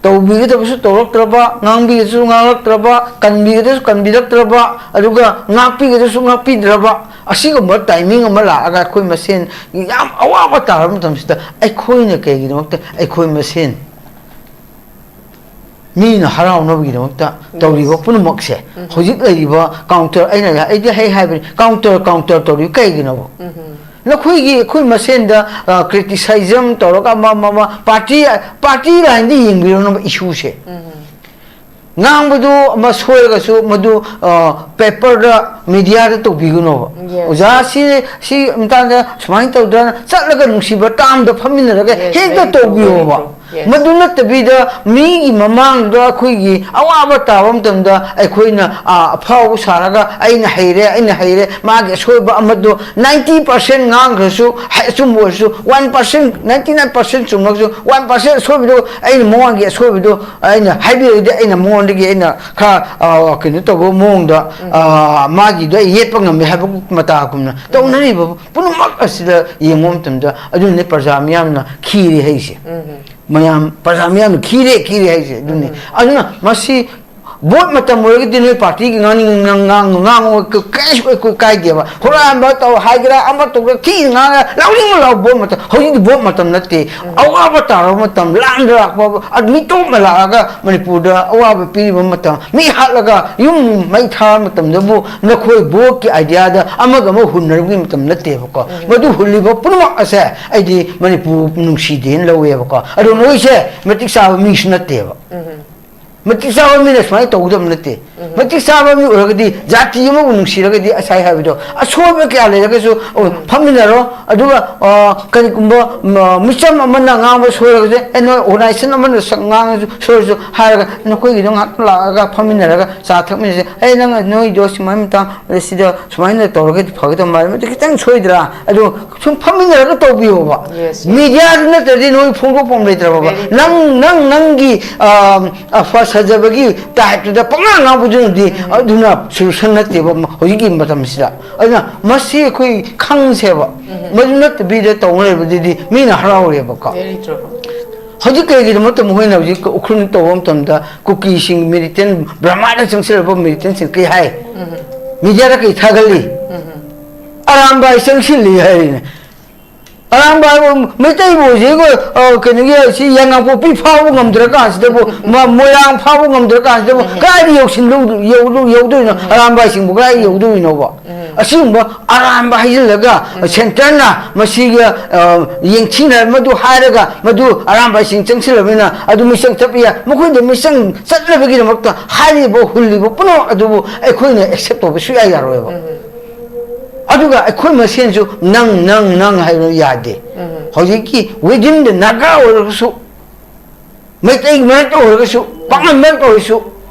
ꯇꯧꯕꯤꯒꯗꯕꯁꯨ ꯇꯧꯔꯛꯇ꯭ꯔꯕ, ꯉꯥꯡꯕꯤꯒꯗꯕꯁꯨ ꯉꯥꯡꯂꯛꯇ꯭ꯔꯕ, ꯀꯟꯕꯤꯒꯗꯕꯁꯨ ꯀꯟꯕꯤꯔꯛꯇ꯭ꯔꯕ, ꯑꯗꯨꯒ ꯉꯥꯛꯄꯤꯒꯗꯕꯁꯨ ꯉꯥꯛꯄꯤꯗ꯭ꯔꯕ, ꯑꯁꯤꯒꯨꯝꯕ ꯇꯥꯏꯃꯤꯡ ꯑꯃ ꯂꯥꯛꯑꯒ ꯑꯩꯈꯣꯏ ꯃꯁꯦꯟ ꯌꯥꯝ ꯑꯋꯥꯕ ꯇꯥꯔꯕ ꯃꯇꯝꯁꯤꯗ ꯑꯩꯈꯣꯏꯅ ꯀꯩꯒꯤꯗꯃꯛꯇ ꯑꯩꯈꯣꯏ ꯃꯁꯦꯟ ꯃꯤꯅ ꯍꯔꯥꯎꯅꯕꯒꯤꯗꯃꯛꯇ ꯇꯧꯔꯤꯕ ꯄꯨꯝꯅꯃꯛꯁꯦ, ꯍꯧꯖꯤꯛ ꯂꯩꯔꯤꯕ ꯀꯥꯎꯟꯇꯔ, ꯑꯩꯅ, ꯑꯩꯗꯤ ꯍꯦꯛ ꯍꯥꯏꯕꯅꯤ, ꯀꯥꯎꯟꯇꯔ, ꯀꯥꯎꯟꯇꯔ ꯇꯧꯔꯤꯕ ꯀꯩꯒꯤꯅꯣꯕ? ꯅꯈꯣꯏꯒꯤ, ꯑꯩꯈꯣꯏ ꯃꯁꯦꯟꯗ, ꯑ, ꯀ꯭ꯔꯤꯇꯤꯁꯥꯏꯖꯝ ꯇꯧꯔꯒ ꯑꯃ, ꯑꯃ, ꯑꯃ, ꯄꯥꯔꯇꯤ, ꯄꯥꯔꯇꯤ ꯂꯥꯏꯟꯗ ꯌꯦꯡꯕꯤꯔꯨꯅꯕ ꯏꯁꯨꯁꯦ꯫ ꯉꯥꯡꯕꯗꯨ ꯑꯃ ꯁꯣꯏꯔꯒꯁꯨ ꯃꯗꯨ, ꯑ, ꯄꯦꯄꯔꯗ, ꯃꯤꯗꯤꯌꯥꯗ ꯇꯧꯕꯤꯒꯅꯣꯕ꯫ Yes. ꯑꯣꯖꯥ ꯁꯤ, ꯁꯤ ꯃꯇꯥꯡꯗ ꯁꯨꯃꯥꯏꯅ ꯇꯧꯗꯅ ꯆꯠꯂꯒ ꯅꯨꯡꯁꯤꯕ ꯇꯥꯝꯗ ꯐꯝꯃꯤꯟꯅꯔꯒ Yes, ꯍꯦꯛꯇ very true, ꯇꯧꯕꯤꯌꯣꯕ꯫ Very true. Yes. ꯃꯗꯨ ꯅꯠꯇꯕꯤꯗ ꯃꯤꯒꯤ ꯃꯃꯥꯡꯗ ꯑꯩꯈꯣꯏꯒꯤ ꯑꯋꯥꯕ ꯇꯥꯕ ꯃꯇꯝꯗ ꯑꯩꯈꯣꯏꯅ, ꯑ, ꯑꯐꯥꯎꯕ ꯁꯥꯔꯒ "ꯑꯩꯅ ꯍꯩꯔꯦ, ꯑꯩꯅ ꯍꯩꯔꯦ", ꯃꯥꯒꯤ ꯑꯁꯣꯏꯕ ꯑꯃꯗꯣ ninety percent ꯉꯥꯡꯈ꯭ꯔꯁꯨ, ꯍꯥꯏ, ꯑꯆꯨꯝꯕ ꯑꯣꯏꯔꯁꯨ, one percent, ninety nine percent ꯆꯨꯝꯃꯒꯁꯨ, one percent ꯑꯁꯣꯏꯕꯗꯣ ꯑꯩꯅ ꯃꯉꯣꯟꯒꯤ ꯑꯁꯣꯏꯕꯗꯣ ꯑꯩꯅ ꯍꯥꯏꯕꯤꯔꯒꯗꯤ, ꯑꯩꯅ ꯃꯉꯣꯟꯗꯒꯤ ꯑꯩꯅ ꯈꯔ, ꯑ, ꯀꯩꯅꯣ ꯇꯧꯕ ꯃꯑꯣꯡꯗ, ꯑ, ꯃꯥꯒꯤꯗꯣ ꯑꯩ ꯌꯦꯠꯄ ꯉꯝꯃꯦ ꯍꯥꯏꯕ ꯃꯇꯥꯒꯨꯝꯅ ꯇꯧꯅꯔꯤꯕ ꯄꯨꯝꯅꯃꯛ ꯑꯁꯤꯗ ꯌꯦꯡꯕ ꯃꯇꯝꯗ, ꯑꯗꯨꯅꯅꯦ ꯄ꯭ꯔꯖꯥ ꯃꯤꯌꯥꯝꯅ ꯈꯤꯔꯦ ꯍꯥꯏꯁꯦ꯫ ꯃꯌꯥꯝ, ꯄ꯭ꯔꯖꯥ ꯃꯤꯌꯥꯝꯅ ꯈꯤꯔꯦ, ꯈꯤꯔꯦ ꯍꯥꯏꯁꯦ ꯑꯗꯨꯅꯤ꯫ ꯑꯗꯨꯅ ꯃꯁꯤ ꯚꯣꯠ ꯃꯇꯝ ꯑꯣꯏꯔꯒꯗꯤ ꯅꯣꯏ ꯄꯥꯔꯇꯤꯒꯤ ꯉꯥꯡꯅꯤꯡ ꯉꯥꯡ-, ꯉꯥꯡ-, ꯉꯥꯡꯉꯣ, ꯀ-, ꯀꯩꯁꯨ ꯑꯩꯈꯣꯏ ꯀꯥꯏꯗꯦꯕ꯫ ꯍꯨꯔꯥꯟꯕ ꯇꯧ ꯍꯥꯏꯒꯦꯔꯥ, ꯑꯃ ꯇꯧꯒꯦꯔꯥ, ꯊꯤꯅ ꯉꯥꯡꯉꯦ, ꯂꯥꯎꯅꯤꯡꯕ ꯂꯥꯎ ꯚꯣꯠ ꯃꯇꯝ꯫ ꯍꯧꯖꯤꯛꯇꯤ ꯚꯣꯠ ꯃꯇꯝ ꯅꯠꯇꯦ꯫ ꯑꯋꯥꯕ ꯇꯥꯔꯕ ꯃꯇꯝ, ꯂꯥꯟꯗ ꯂꯥꯛꯄ, ꯑ, ꯃꯤꯇꯣꯞꯅ ꯂꯥꯛꯑꯒ ꯃꯅꯤꯄꯨꯔꯗ ꯑꯋꯥꯕ ꯄꯤꯔꯤꯕ ꯃꯇꯝ, ꯃꯤ ꯍꯥꯠꯂꯒ ꯌꯨꯝ ꯃꯩ ꯊꯥꯕ ꯃꯇꯝꯗꯕꯨ ꯅꯈꯣꯏ ꯚꯣꯠꯀꯤ ꯑꯥꯏꯗꯤꯌꯥꯗ ꯑꯃꯒ ꯑꯃ ꯍꯨꯟꯅꯔꯕꯒꯤ ꯃꯇꯝ ꯅꯠꯇꯦꯕꯀꯣ꯫ ꯃꯗꯨ ꯍꯨꯜꯂꯤꯕ ꯄꯨꯝꯅꯃꯛ ꯑꯁꯦ ꯑꯩꯗꯤ ꯃꯅꯤꯄꯨꯔ ꯅꯨꯡꯁꯤꯗꯦꯅ ꯂꯧꯋꯦꯕꯀꯣ꯫ ꯑꯗꯣ ꯅꯣꯏꯁꯦ ꯃꯇꯤꯛ ꯆꯥꯕ ꯃꯤꯁꯨ ꯅꯠꯇꯦꯕ꯫ ꯃꯇꯤꯛ ꯆꯥꯕ ꯃꯤꯅ ꯁꯨꯃꯥꯏꯅ ꯇꯧꯒꯗꯕ ꯅꯠꯇꯦ꯫ ꯃꯇꯤꯛ ꯆꯥꯕ ꯃꯤ ꯑꯣꯏꯔꯒꯗꯤ, ꯖꯥꯇꯤ ꯑꯃꯕꯨ ꯅꯨꯡꯁꯤꯔꯒꯗꯤ, ꯉꯁꯥꯏ ꯍꯥꯏꯕꯗꯣ, ꯑꯁꯣꯏꯕ ꯀꯌꯥ ꯂꯩꯔꯒꯁꯨ, ꯑꯣ, ꯐꯝꯃꯤꯟꯅꯔꯣ, ꯑꯗꯨꯒ, ꯑ, ꯀꯔꯤꯒꯨꯝꯕ, ꯃ-, ꯃꯤꯆꯝ ꯑꯃꯅ ꯉꯥꯡꯕ ꯁꯣꯏꯔꯒꯁꯨ, "ꯑꯦ, ꯅꯣꯏ ꯑꯣꯔꯒꯅꯥꯏꯖꯦꯁꯟ ꯑꯃꯅ ꯁꯛ-, ꯉꯥꯡꯉꯁꯨ ꯁꯣꯏꯔꯁꯨ" ꯍꯥꯏꯔꯒ, ꯅꯈꯣꯏꯒꯤꯗꯣ ꯉꯥꯏꯍꯥꯛ ꯂꯥꯛꯑꯒ ꯐꯝꯃꯤꯟꯅꯔꯒ ꯆꯥ ꯊꯛꯃꯤꯟꯅꯁꯦ꯫ "ꯑꯦ, ꯅꯪ ꯅꯣꯏꯗꯣ ꯁꯨꯃꯥꯏꯅ ꯃꯇꯥꯡ ꯁꯤꯗ ꯁꯨꯃꯥꯏꯅ ꯇꯧꯔꯒꯗꯤ ꯐꯒꯗꯕ ꯃꯥꯜꯂꯦ, ꯃꯗꯨ ꯈꯤꯇꯪ ꯁꯣꯏꯗ꯭ꯔꯥ?" ꯑꯗꯣ ꯁꯨꯝ ꯐꯝꯃꯤꯟꯅꯔꯒ ꯇꯧꯕꯤꯌꯣꯕ꯫ Yes, yes. ꯃꯤꯗꯤꯌꯥꯗꯨ ꯅꯠꯇ꯭ꯔꯗꯤ ꯅꯣꯏ ꯐꯣꯡꯗꯣꯛꯐꯝ ꯂꯩꯇ꯭ꯔꯕꯕ꯫ Very true. ꯅꯪ, ꯅꯪ, ꯅꯪꯒꯤ, ꯑ, ꯑꯐ ꯁꯥꯖꯕꯒꯤ ꯇꯥꯏꯞꯇꯨꯗ ꯄꯪꯉꯥꯡ ꯉꯥꯡꯕꯗꯨꯅꯗꯤ, ꯑꯗꯨꯅ ꯁꯣꯂꯨꯁꯟ ꯅꯠꯇꯦꯕ ꯃ-, ꯍꯧꯖꯤꯛꯀꯤ ꯃꯇꯝꯁꯤꯗ꯫ ꯑꯗꯨꯅ ꯃꯁꯤ ꯑꯩꯈꯣꯏ ꯈꯪꯁꯦꯕ꯫ ꯃꯗꯨ ꯅꯠꯇꯕꯤꯗ ꯇꯧ ꯂꯩꯕꯗꯨꯗꯤ ꯃꯤꯅ ꯍꯔꯥꯎꯔꯦꯕꯀꯣ꯫ Very true. ꯍꯧꯖꯤꯛ ꯀꯩꯒꯤꯗꯃꯛꯇ ꯃꯈꯣꯏꯅ ꯍꯧꯖꯤꯛ ꯎꯈ꯭ꯔꯨꯜ ꯇꯧꯕ ꯃꯇꯝꯗ ꯀꯨꯀꯤꯁꯤꯡ ꯃꯤꯂꯤꯇꯦꯟ, ꯕ꯭ꯔꯍꯃꯥꯗ ꯆꯪꯁꯤꯜꯂꯛꯄ ꯃꯤꯂꯤꯇꯦꯟꯁꯤꯡ ꯀꯩ ꯍꯥꯏ? ꯃꯤꯗꯤꯌꯥꯗ ꯀꯩ ꯊꯥꯒꯠꯂꯤ? ꯑꯔꯥꯝꯕꯥꯏ ꯆꯪꯁꯤꯜꯂꯤ ꯍꯥꯏꯔꯤꯅꯦ꯫ ꯑꯔꯥꯝꯕꯥꯏ ꯍꯥꯏꯕ ꯃꯩꯇꯩꯕꯨ ꯍꯧꯖꯤꯛ, ꯑ, ꯀꯩꯅꯣꯒꯤ ꯁꯤ ꯌꯥꯏꯉꯪꯄꯣꯛꯄꯤ ꯐꯥꯎꯕ ꯉꯝꯗ꯭ꯔꯀꯥꯟꯁꯤꯗꯕꯨ, ꯃ-, ꯃꯣꯏꯔꯥꯡ ꯐꯥꯎꯕ ꯉꯝꯗ꯭ꯔꯀꯥꯟꯁꯤꯗꯕꯨ ꯀꯗꯥꯏꯗ ꯌꯧꯁꯤꯜꯂꯨ-, ꯌꯧꯗꯣ-, ꯌꯧꯗꯣꯏꯅꯣ? ꯑꯔꯥꯝꯕꯥꯏꯁꯤꯡꯕꯨ ꯀꯗꯥꯏꯗ ꯌꯧꯗꯣꯏꯅꯣꯕ? ꯑꯁꯤꯒꯨꯝꯕ ꯑꯔꯥꯝꯕ ꯍꯥꯏꯖꯤꯜꯂꯒ ꯁꯦꯟꯇꯔꯅ ꯃꯁꯤꯒꯤ, ꯑ, ꯌꯦꯡꯊꯤꯅ ꯃꯗꯨ ꯍꯥꯏꯔꯒ ꯃꯗꯨ ꯑꯔꯥꯝꯕꯥꯏꯁꯤꯡ ꯆꯪꯁꯤꯜꯂꯕꯅꯤꯅ ꯑꯗꯨ ꯃꯤꯆꯪ ꯆꯠꯄ ꯌꯥꯏ꯫ ꯃꯈꯣꯏꯗ ꯃꯤꯆꯪ ꯆꯠꯅꯕꯒꯤꯗꯃꯛꯇ ꯍꯥꯏꯔꯤꯕ ꯍꯨꯜꯂꯤꯕ ꯄꯨꯝꯅꯃꯛ ꯑꯗꯨꯕꯨ ꯑꯩꯈꯣꯏꯅ accept ꯇꯧꯕ ꯁꯨꯡꯌꯥ ꯌꯥꯔꯣꯏꯕ꯫ ꯑꯗꯨꯒ ꯑꯩꯈꯣꯏ ꯃꯁꯦꯟꯁꯨ ꯅꯪ, ꯅꯪ, ꯅꯪ ꯍꯥꯏꯕ ꯌꯥꯗꯦ꯫ ꯍꯧꯖꯤꯛꯀꯤ within the Naga ꯑꯣꯏꯔꯒꯁꯨ, ꯃꯩꯇꯩ ꯃꯔꯛꯇ ꯑꯣꯏꯔꯒꯁꯨ, ꯄꯥꯉꯜ ꯃꯔꯛꯇ ꯑꯣꯏꯔꯁꯨ,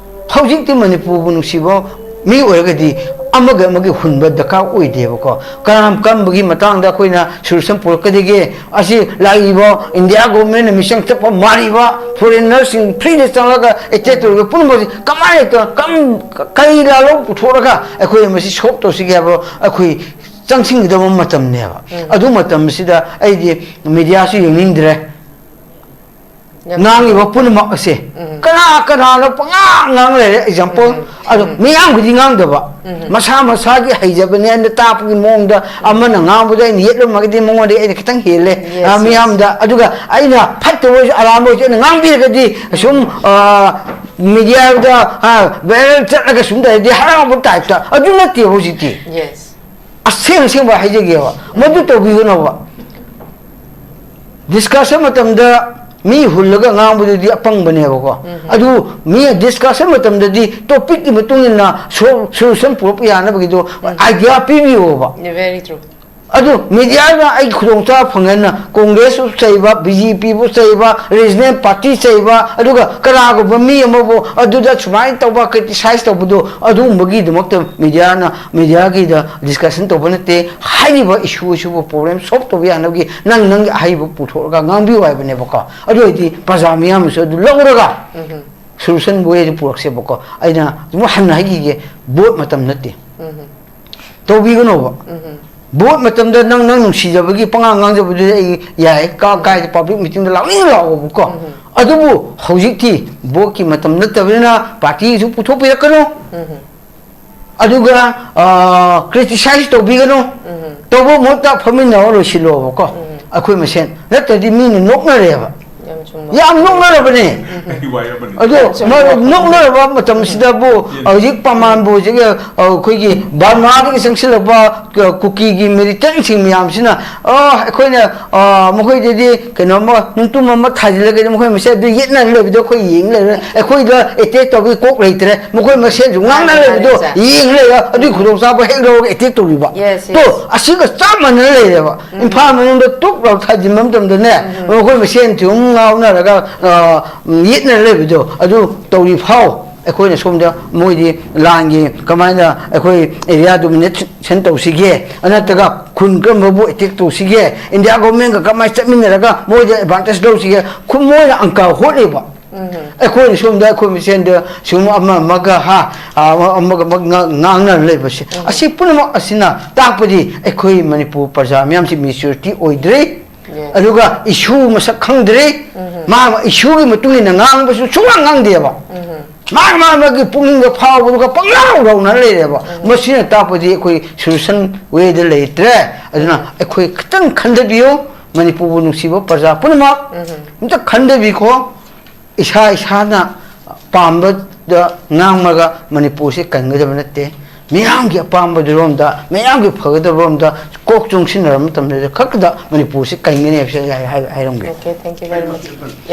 ꯍꯧꯖꯤꯛꯇꯤ ꯃꯅꯤꯄꯨꯔꯕꯨ ꯅꯨꯡꯁꯤꯕ ꯃꯤ ꯑꯣꯏꯔꯒꯗꯤ ꯑꯃꯒ ꯑꯃꯒꯤ ꯍꯨꯟꯕ ꯗꯔꯀꯥꯔ ꯑꯣꯏꯗꯦꯕꯀꯣ꯫ ꯀꯔꯝ ꯀꯔꯝꯕꯒꯤ ꯃꯇꯥꯡꯗ ꯑꯩꯈꯣꯏꯅ solution ꯄꯨꯔꯛꯀꯗꯒꯦ? ꯑꯁꯤ ꯂꯥꯛꯂꯤꯕ India government ꯅ ꯃꯤꯆꯪ ꯆꯠꯄ ꯃꯥꯜꯂꯤꯕ, foreigner ꯁꯤꯡ free ꯗ ꯆꯪꯂꯒ attack ꯇꯧꯔꯤꯕ ꯄꯨꯝꯅꯃꯛꯁꯤ ꯀꯃꯥꯏꯅ ꯇꯧ-, ꯀꯝ-, ꯀꯔꯤ ꯂꯥꯜꯂꯧ ꯄꯨꯊꯣꯛꯂꯒ ꯑꯩꯈꯣꯏ ꯃꯁꯤ solve ꯇꯧꯁꯤꯒꯦ ꯍꯥꯏꯕ ꯑꯩꯈꯣꯏ ꯆꯪꯁꯤꯟꯒꯗꯕ ꯃꯇꯝꯅꯦꯕ꯫ ꯑꯗꯨ ꯃꯇꯝꯁꯤꯗ ꯑꯩꯗꯤ media ꯁꯨ ꯌꯦꯡꯅꯤꯡꯗ꯭ꯔꯦ꯫ ꯌꯥꯝ ꯉꯥꯡꯉꯤꯕ ꯄꯨꯝꯅꯃꯛ ꯑꯁꯦ ꯀꯅꯥ ꯀꯅꯥꯅꯣ ꯄꯉꯥꯡ ꯉꯥꯡ ꯂꯩꯔꯦ꯫ Example, ꯑꯗꯣ ꯃꯤꯌꯥꯝꯒꯤꯗꯤ ꯉꯥꯡꯗꯕ, ꯃꯁꯥ ꯃꯁꯥꯒꯤ ꯍꯩꯖꯕꯅꯦ ꯍꯥꯏꯅ ꯇꯥꯛꯄꯒꯤ ꯃꯑꯣꯡꯗ ꯑꯃꯅ ꯉꯥꯡꯕꯗ ꯑꯩꯅ ꯌꯦꯠꯂꯝꯃꯒꯗꯤ ꯃꯉꯣꯟꯗ ꯑꯩꯅ ꯈꯤꯇꯪ ꯍꯦꯜꯂꯦ꯫ Yes, ꯑ, yes. ꯃꯤꯌꯥꯝꯗ, ꯑꯗꯨꯒ ꯑꯩꯅ ꯐꯠꯇꯕ ꯑꯣꯏꯔꯁꯨ ꯑꯔꯥꯟꯕ ꯑꯣꯏꯔꯁꯨ ꯑꯩꯅ ꯉꯥꯡꯕꯤꯔꯒꯗꯤ ꯁꯨꯝ, ꯑ, media ꯗ, ꯑ, viral ꯆꯠꯂꯒ ꯁꯨꯝ ꯇꯧꯔꯗꯤ ꯍꯔꯥꯎꯕ type ꯇ꯫ ꯑꯗꯨ ꯅꯠꯇꯦꯕ ꯍꯧꯖꯤꯛꯇꯤ꯫ Yes. ꯑꯁꯦꯡ ꯑꯁꯦꯡꯕ ꯍꯥꯏꯖꯒꯦꯕ, ꯃꯗꯨ ꯇꯧꯕꯤꯒꯅꯣꯕ꯫ Discussion ꯃꯇꯝꯗ ꯃꯤ ꯍꯨꯜꯂꯒ ꯉꯥꯡꯕꯗꯨꯗꯤ ꯑꯄꯪꯕꯅꯦꯕꯀꯣ꯫ ꯑꯗꯨ ꯃꯤ discussion ꯃꯇꯝꯗꯗꯤ topic ꯀꯤ ꯃꯇꯨꯡ ꯏꯟꯅ so-, solution ꯄꯨꯔꯛꯄ ꯌꯥꯅꯕꯒꯤꯗꯣ idea ꯄꯤꯕꯤꯌꯣꯕ꯫ Very true. ꯑꯗꯨ media ꯅ ꯑꯩ ꯈꯨꯗꯣꯡꯆꯥꯕ ꯐꯪꯉꯦꯅ Congress ꯄꯨ ꯆꯩꯕ, B J P ꯄꯨ ꯆꯩꯕ, regional party ꯆꯩꯕ, ꯑꯗꯨꯒ ꯀꯅꯥꯒꯨꯝꯕ ꯃꯤ ꯑꯃꯕꯨ ꯑꯗꯨꯗ ꯁꯨꯃꯥꯏꯅ ꯇꯧꯕ, criticize ꯇꯧꯕꯗꯣ, ꯑꯗꯨꯒꯨꯝꯕꯒꯤꯗꯃꯛꯇ media ꯅ, media ꯒꯤꯗ discussion ꯇꯧꯕ ꯅꯠꯇꯦ꯫ ꯍꯥꯏꯔꯤꯕ issue ꯑꯁꯤꯕꯨ problem solve ꯇꯧꯕ ꯌꯥꯅꯕꯒꯤ ꯅꯪ ꯅꯪꯒꯤ ꯑꯍꯩꯕ ꯄꯨꯊꯣꯛꯑꯒ ꯉꯥꯡꯕꯤꯌꯨ ꯍꯥꯏꯕꯅꯦꯕꯀꯣ꯫ ꯑꯗꯨ ꯑꯣꯏꯔꯗꯤ ꯄ꯭ꯔꯖꯥ ꯃꯤꯌꯥꯝꯅꯁꯨ ꯑꯗꯨ ꯂꯧꯔꯒ solution ꯕꯨ ꯑꯩ ꯄꯨꯔꯛꯁꯦꯕꯀꯣ꯫ ꯑꯩꯅ ꯑꯃꯨꯛ ꯍꯟꯅ ꯍꯥꯏꯈꯤꯒꯦ, vote ꯃꯇꯝ ꯅꯠꯇꯦ꯫ ꯇꯧꯕꯤꯒꯅꯣꯕ꯫ Vote ꯃꯇꯝꯗ ꯅꯪ, ꯅꯪ ꯅꯨꯡꯁꯤꯖꯕꯒꯤ ꯄꯉꯥꯡ ꯉꯥꯡꯖꯕꯗꯨꯗꯤ ꯑꯩ ꯌꯥꯏ, ꯀꯥ-, ꯀꯥꯏꯗ public meeting ꯗ ꯂꯥꯎꯅꯤꯡ ꯂꯥꯎꯑꯣꯕꯀꯣ꯫ ꯑꯗꯨꯕꯨ ꯍꯧꯖꯤꯛꯇꯤ vote ꯀꯤ ꯃꯇꯝ ꯅꯠꯇꯕꯅꯤꯅ party ꯁꯨ ꯄꯨꯊꯣꯛꯄꯤꯔꯛꯀꯅꯨ꯫ ꯑꯗꯨꯒ, ꯑ, criticize ꯇꯧꯕꯤꯒꯅꯨ꯫ ꯇꯧꯕ ꯃꯍꯨꯠꯇ ꯐꯝꯃꯤꯟꯅꯔ ꯂꯣꯏꯁꯤꯜꯂꯣꯕꯀꯣ꯫ ꯑꯩꯈꯣꯏ ꯃꯁꯦꯟ, ꯅꯠꯇ꯭ꯔꯗꯤ ꯃꯤꯅ ꯅꯣꯛꯅꯔꯦꯕ꯫ ꯌꯥꯝ ꯅꯣꯛꯅꯔꯕꯅꯦ꯫ ꯑꯗꯣ ꯅꯣꯛꯅꯔꯕ ꯃꯇꯝꯁꯤꯗꯕꯨ ꯍꯧꯖꯤꯛ ꯄ꯭ꯔꯃꯥꯟꯕꯨ ꯍꯧꯖꯤꯛ ꯑꯩꯈꯣꯏꯒꯤ ꯕꯔꯃꯥꯗꯒꯤ ꯆꯪꯁꯤꯜꯂꯛꯄ ꯀꯨꯀꯤꯒꯤ ꯃꯤꯂꯤꯇꯦꯟꯁꯤꯡ ꯃꯌꯥꯝꯁꯤꯅ ꯑꯩꯈꯣꯏꯅ ꯃꯈꯣꯏꯗꯗꯤ ꯀꯩꯅꯣꯝꯃ ꯅꯨꯡꯇꯨꯝ ꯑꯃ ꯊꯥꯖꯤꯜꯂꯒꯗꯤ ꯃꯈꯣꯏ ꯃꯁꯦꯟ ꯑꯗꯨ ꯌꯦꯠꯅ ꯂꯩꯕꯗꯣ ꯑꯩꯈꯣꯏ ꯌꯦꯡ ꯂꯩꯔꯦ꯫ ꯑꯩꯈꯣꯏꯗ ꯑꯦꯇꯦꯛ ꯇꯧꯕꯒꯤ ꯀꯣꯛ ꯂꯩꯇ꯭ꯔꯦ꯫ ꯃꯈꯣꯏ ꯃꯁꯦꯟꯁꯨ ꯉꯥꯡꯅ ꯂꯩꯕꯗꯣ ꯌꯦꯡ ꯂꯩꯔꯦ꯫ ꯑꯗꯨꯒꯤ ꯈꯨꯗꯣꯡꯆꯥꯕ ꯍꯦꯛ ꯂꯧꯔꯒ ꯑꯦꯇꯦꯛ ꯇꯧꯕꯤꯕ꯫ ꯇꯣ, ꯑꯁꯤꯒ ꯆꯞ ꯃꯥꯟꯅꯅ ꯂꯩꯔꯦꯕ꯫ ꯏꯝꯐꯥꯜ ꯃꯅꯨꯡꯗ ꯇꯨꯞ ꯂꯥꯎ ꯊꯥꯖꯤꯟꯕ ꯃꯇꯝꯗꯅꯦ, ꯃꯈꯣꯏ ꯃꯁꯦꯟ ꯊꯤꯍꯨꯝ ꯉꯥꯎꯅꯔꯒ ꯌꯦꯠꯅ ꯂꯩꯕꯗꯣ ꯑꯗꯨ ꯇꯧꯔꯤ ꯐꯥꯎ꯫ ꯑꯩꯈꯣꯏꯅ ꯁꯣꯝꯗ ꯃꯣꯏꯗꯤ ꯂꯥꯟꯒꯤ ꯀꯃꯥꯏꯅ ꯑꯩꯈꯣꯏ ꯑꯦꯔꯤꯌꯥ ꯗꯣꯃꯤꯅꯦꯁꯟ ꯇꯧꯁꯤꯒꯦ, ꯅꯠꯇ꯭ꯔꯒ ꯈꯨꯟ ꯀꯔꯝꯕꯕꯨ ꯑꯦꯇꯦꯛ ꯇꯧꯁꯤꯒꯦ, ꯏꯟꯗꯤꯌꯥ ꯒꯣꯔꯃꯦꯟꯒ ꯀꯃꯥꯏꯅ ꯆꯠꯃꯤꯟꯅꯔꯒ ꯃꯣꯏꯗ ꯑꯦꯗꯚꯥꯟꯇꯦꯖ ꯂꯧꯁꯤꯒꯦ, ꯈꯨ- ꯃꯣꯏꯅ ꯑꯪꯀ ꯍꯣꯠꯂꯤꯕ꯫ ꯑꯩꯈꯣꯏꯅ ꯁꯣꯝꯗ ꯑꯩꯈꯣꯏ ꯃꯁꯦꯟꯗ ꯁꯤꯒꯨꯝꯕ ꯑꯃ ꯑꯃꯒ ꯍꯥ, ꯑꯃꯒ ꯑꯃꯒ ꯉꯥꯡꯅꯔ ꯂꯩꯕꯁꯦ, ꯑꯁꯤ ꯄꯨꯝꯅꯃꯛ ꯑꯁꯤꯅ ꯇꯥꯛꯄꯗꯤ ꯑꯩꯈꯣꯏ ꯃꯅꯤꯄꯨꯔ ꯄ꯭ꯔꯖꯥ ꯃꯤꯌꯥꯝꯁꯤ ꯃꯦꯆꯨꯔꯤꯇꯤ ꯑꯣꯏꯗ꯭ꯔꯤ꯫ ꯑꯗꯨꯒ ꯏꯁꯨ ꯃꯁꯛ ꯈꯪꯗ꯭ꯔꯤ꯫ ꯃꯥ ꯃꯥ ꯏꯁꯨꯒꯤ ꯃꯇꯨꯡ ꯏꯟꯅ ꯉꯥꯡꯕꯁꯨ ꯁꯨꯡꯉꯥꯡ ꯉꯥꯡꯗꯦꯕ꯫ ꯃꯥꯒꯤ ꯃꯥꯒꯤ ꯄꯨꯛꯅꯤꯡꯗ ꯐꯥꯎꯕꯗꯨꯒ ꯄꯪꯂꯥꯎ ꯂꯥꯎꯅ ꯂꯩꯔꯦꯕ꯫ ꯃꯁꯤꯅ ꯇꯥꯛꯄꯗꯤ ꯑꯩꯈꯣꯏ ꯁꯣꯂꯨꯁꯟ ꯋꯦꯗ ꯂꯩꯇ꯭ꯔꯦ꯫ ꯑꯗꯨꯅ ꯑꯩꯈꯣꯏ ꯈꯤꯇꯪ ꯈꯟꯊꯕꯤꯌꯨ꯫ ꯃꯅꯤꯄꯨꯔꯕꯨ ꯅꯨꯡꯁꯤꯕ ꯄ꯭ꯔꯖꯥ ꯄꯨꯝꯅꯃꯛ ꯑꯝꯇ ꯈꯟꯊꯕꯤꯈꯣ꯫ ꯏꯁꯥ ꯏꯁꯥꯅ ꯄꯥꯝꯕꯗ ꯉꯥꯡꯂꯒ ꯃꯅꯤꯄꯨꯔꯁꯤ ꯀꯟꯒꯗꯕ ꯅꯠꯇꯦ꯫ ꯃꯤꯌꯥꯝꯒꯤ ꯑꯄꯥꯝꯕꯗꯨꯔꯣꯝꯗ, ꯃꯤꯌꯥꯝꯒꯤ ꯐꯒꯗꯕꯔꯣꯝꯗ ꯀꯣꯛ ꯆꯨꯡꯁꯤꯟꯅꯔꯕ ꯃꯇꯝꯗ ꯈꯛꯇꯗ ꯃꯅꯤꯄꯨꯔꯁꯤ ꯀꯟꯒꯅꯤ ꯍꯥꯏꯕꯁꯤ ꯑꯩ ꯍꯥꯏ- ꯍꯥꯏꯔꯝꯒꯦ꯫ Okay, thank you very much.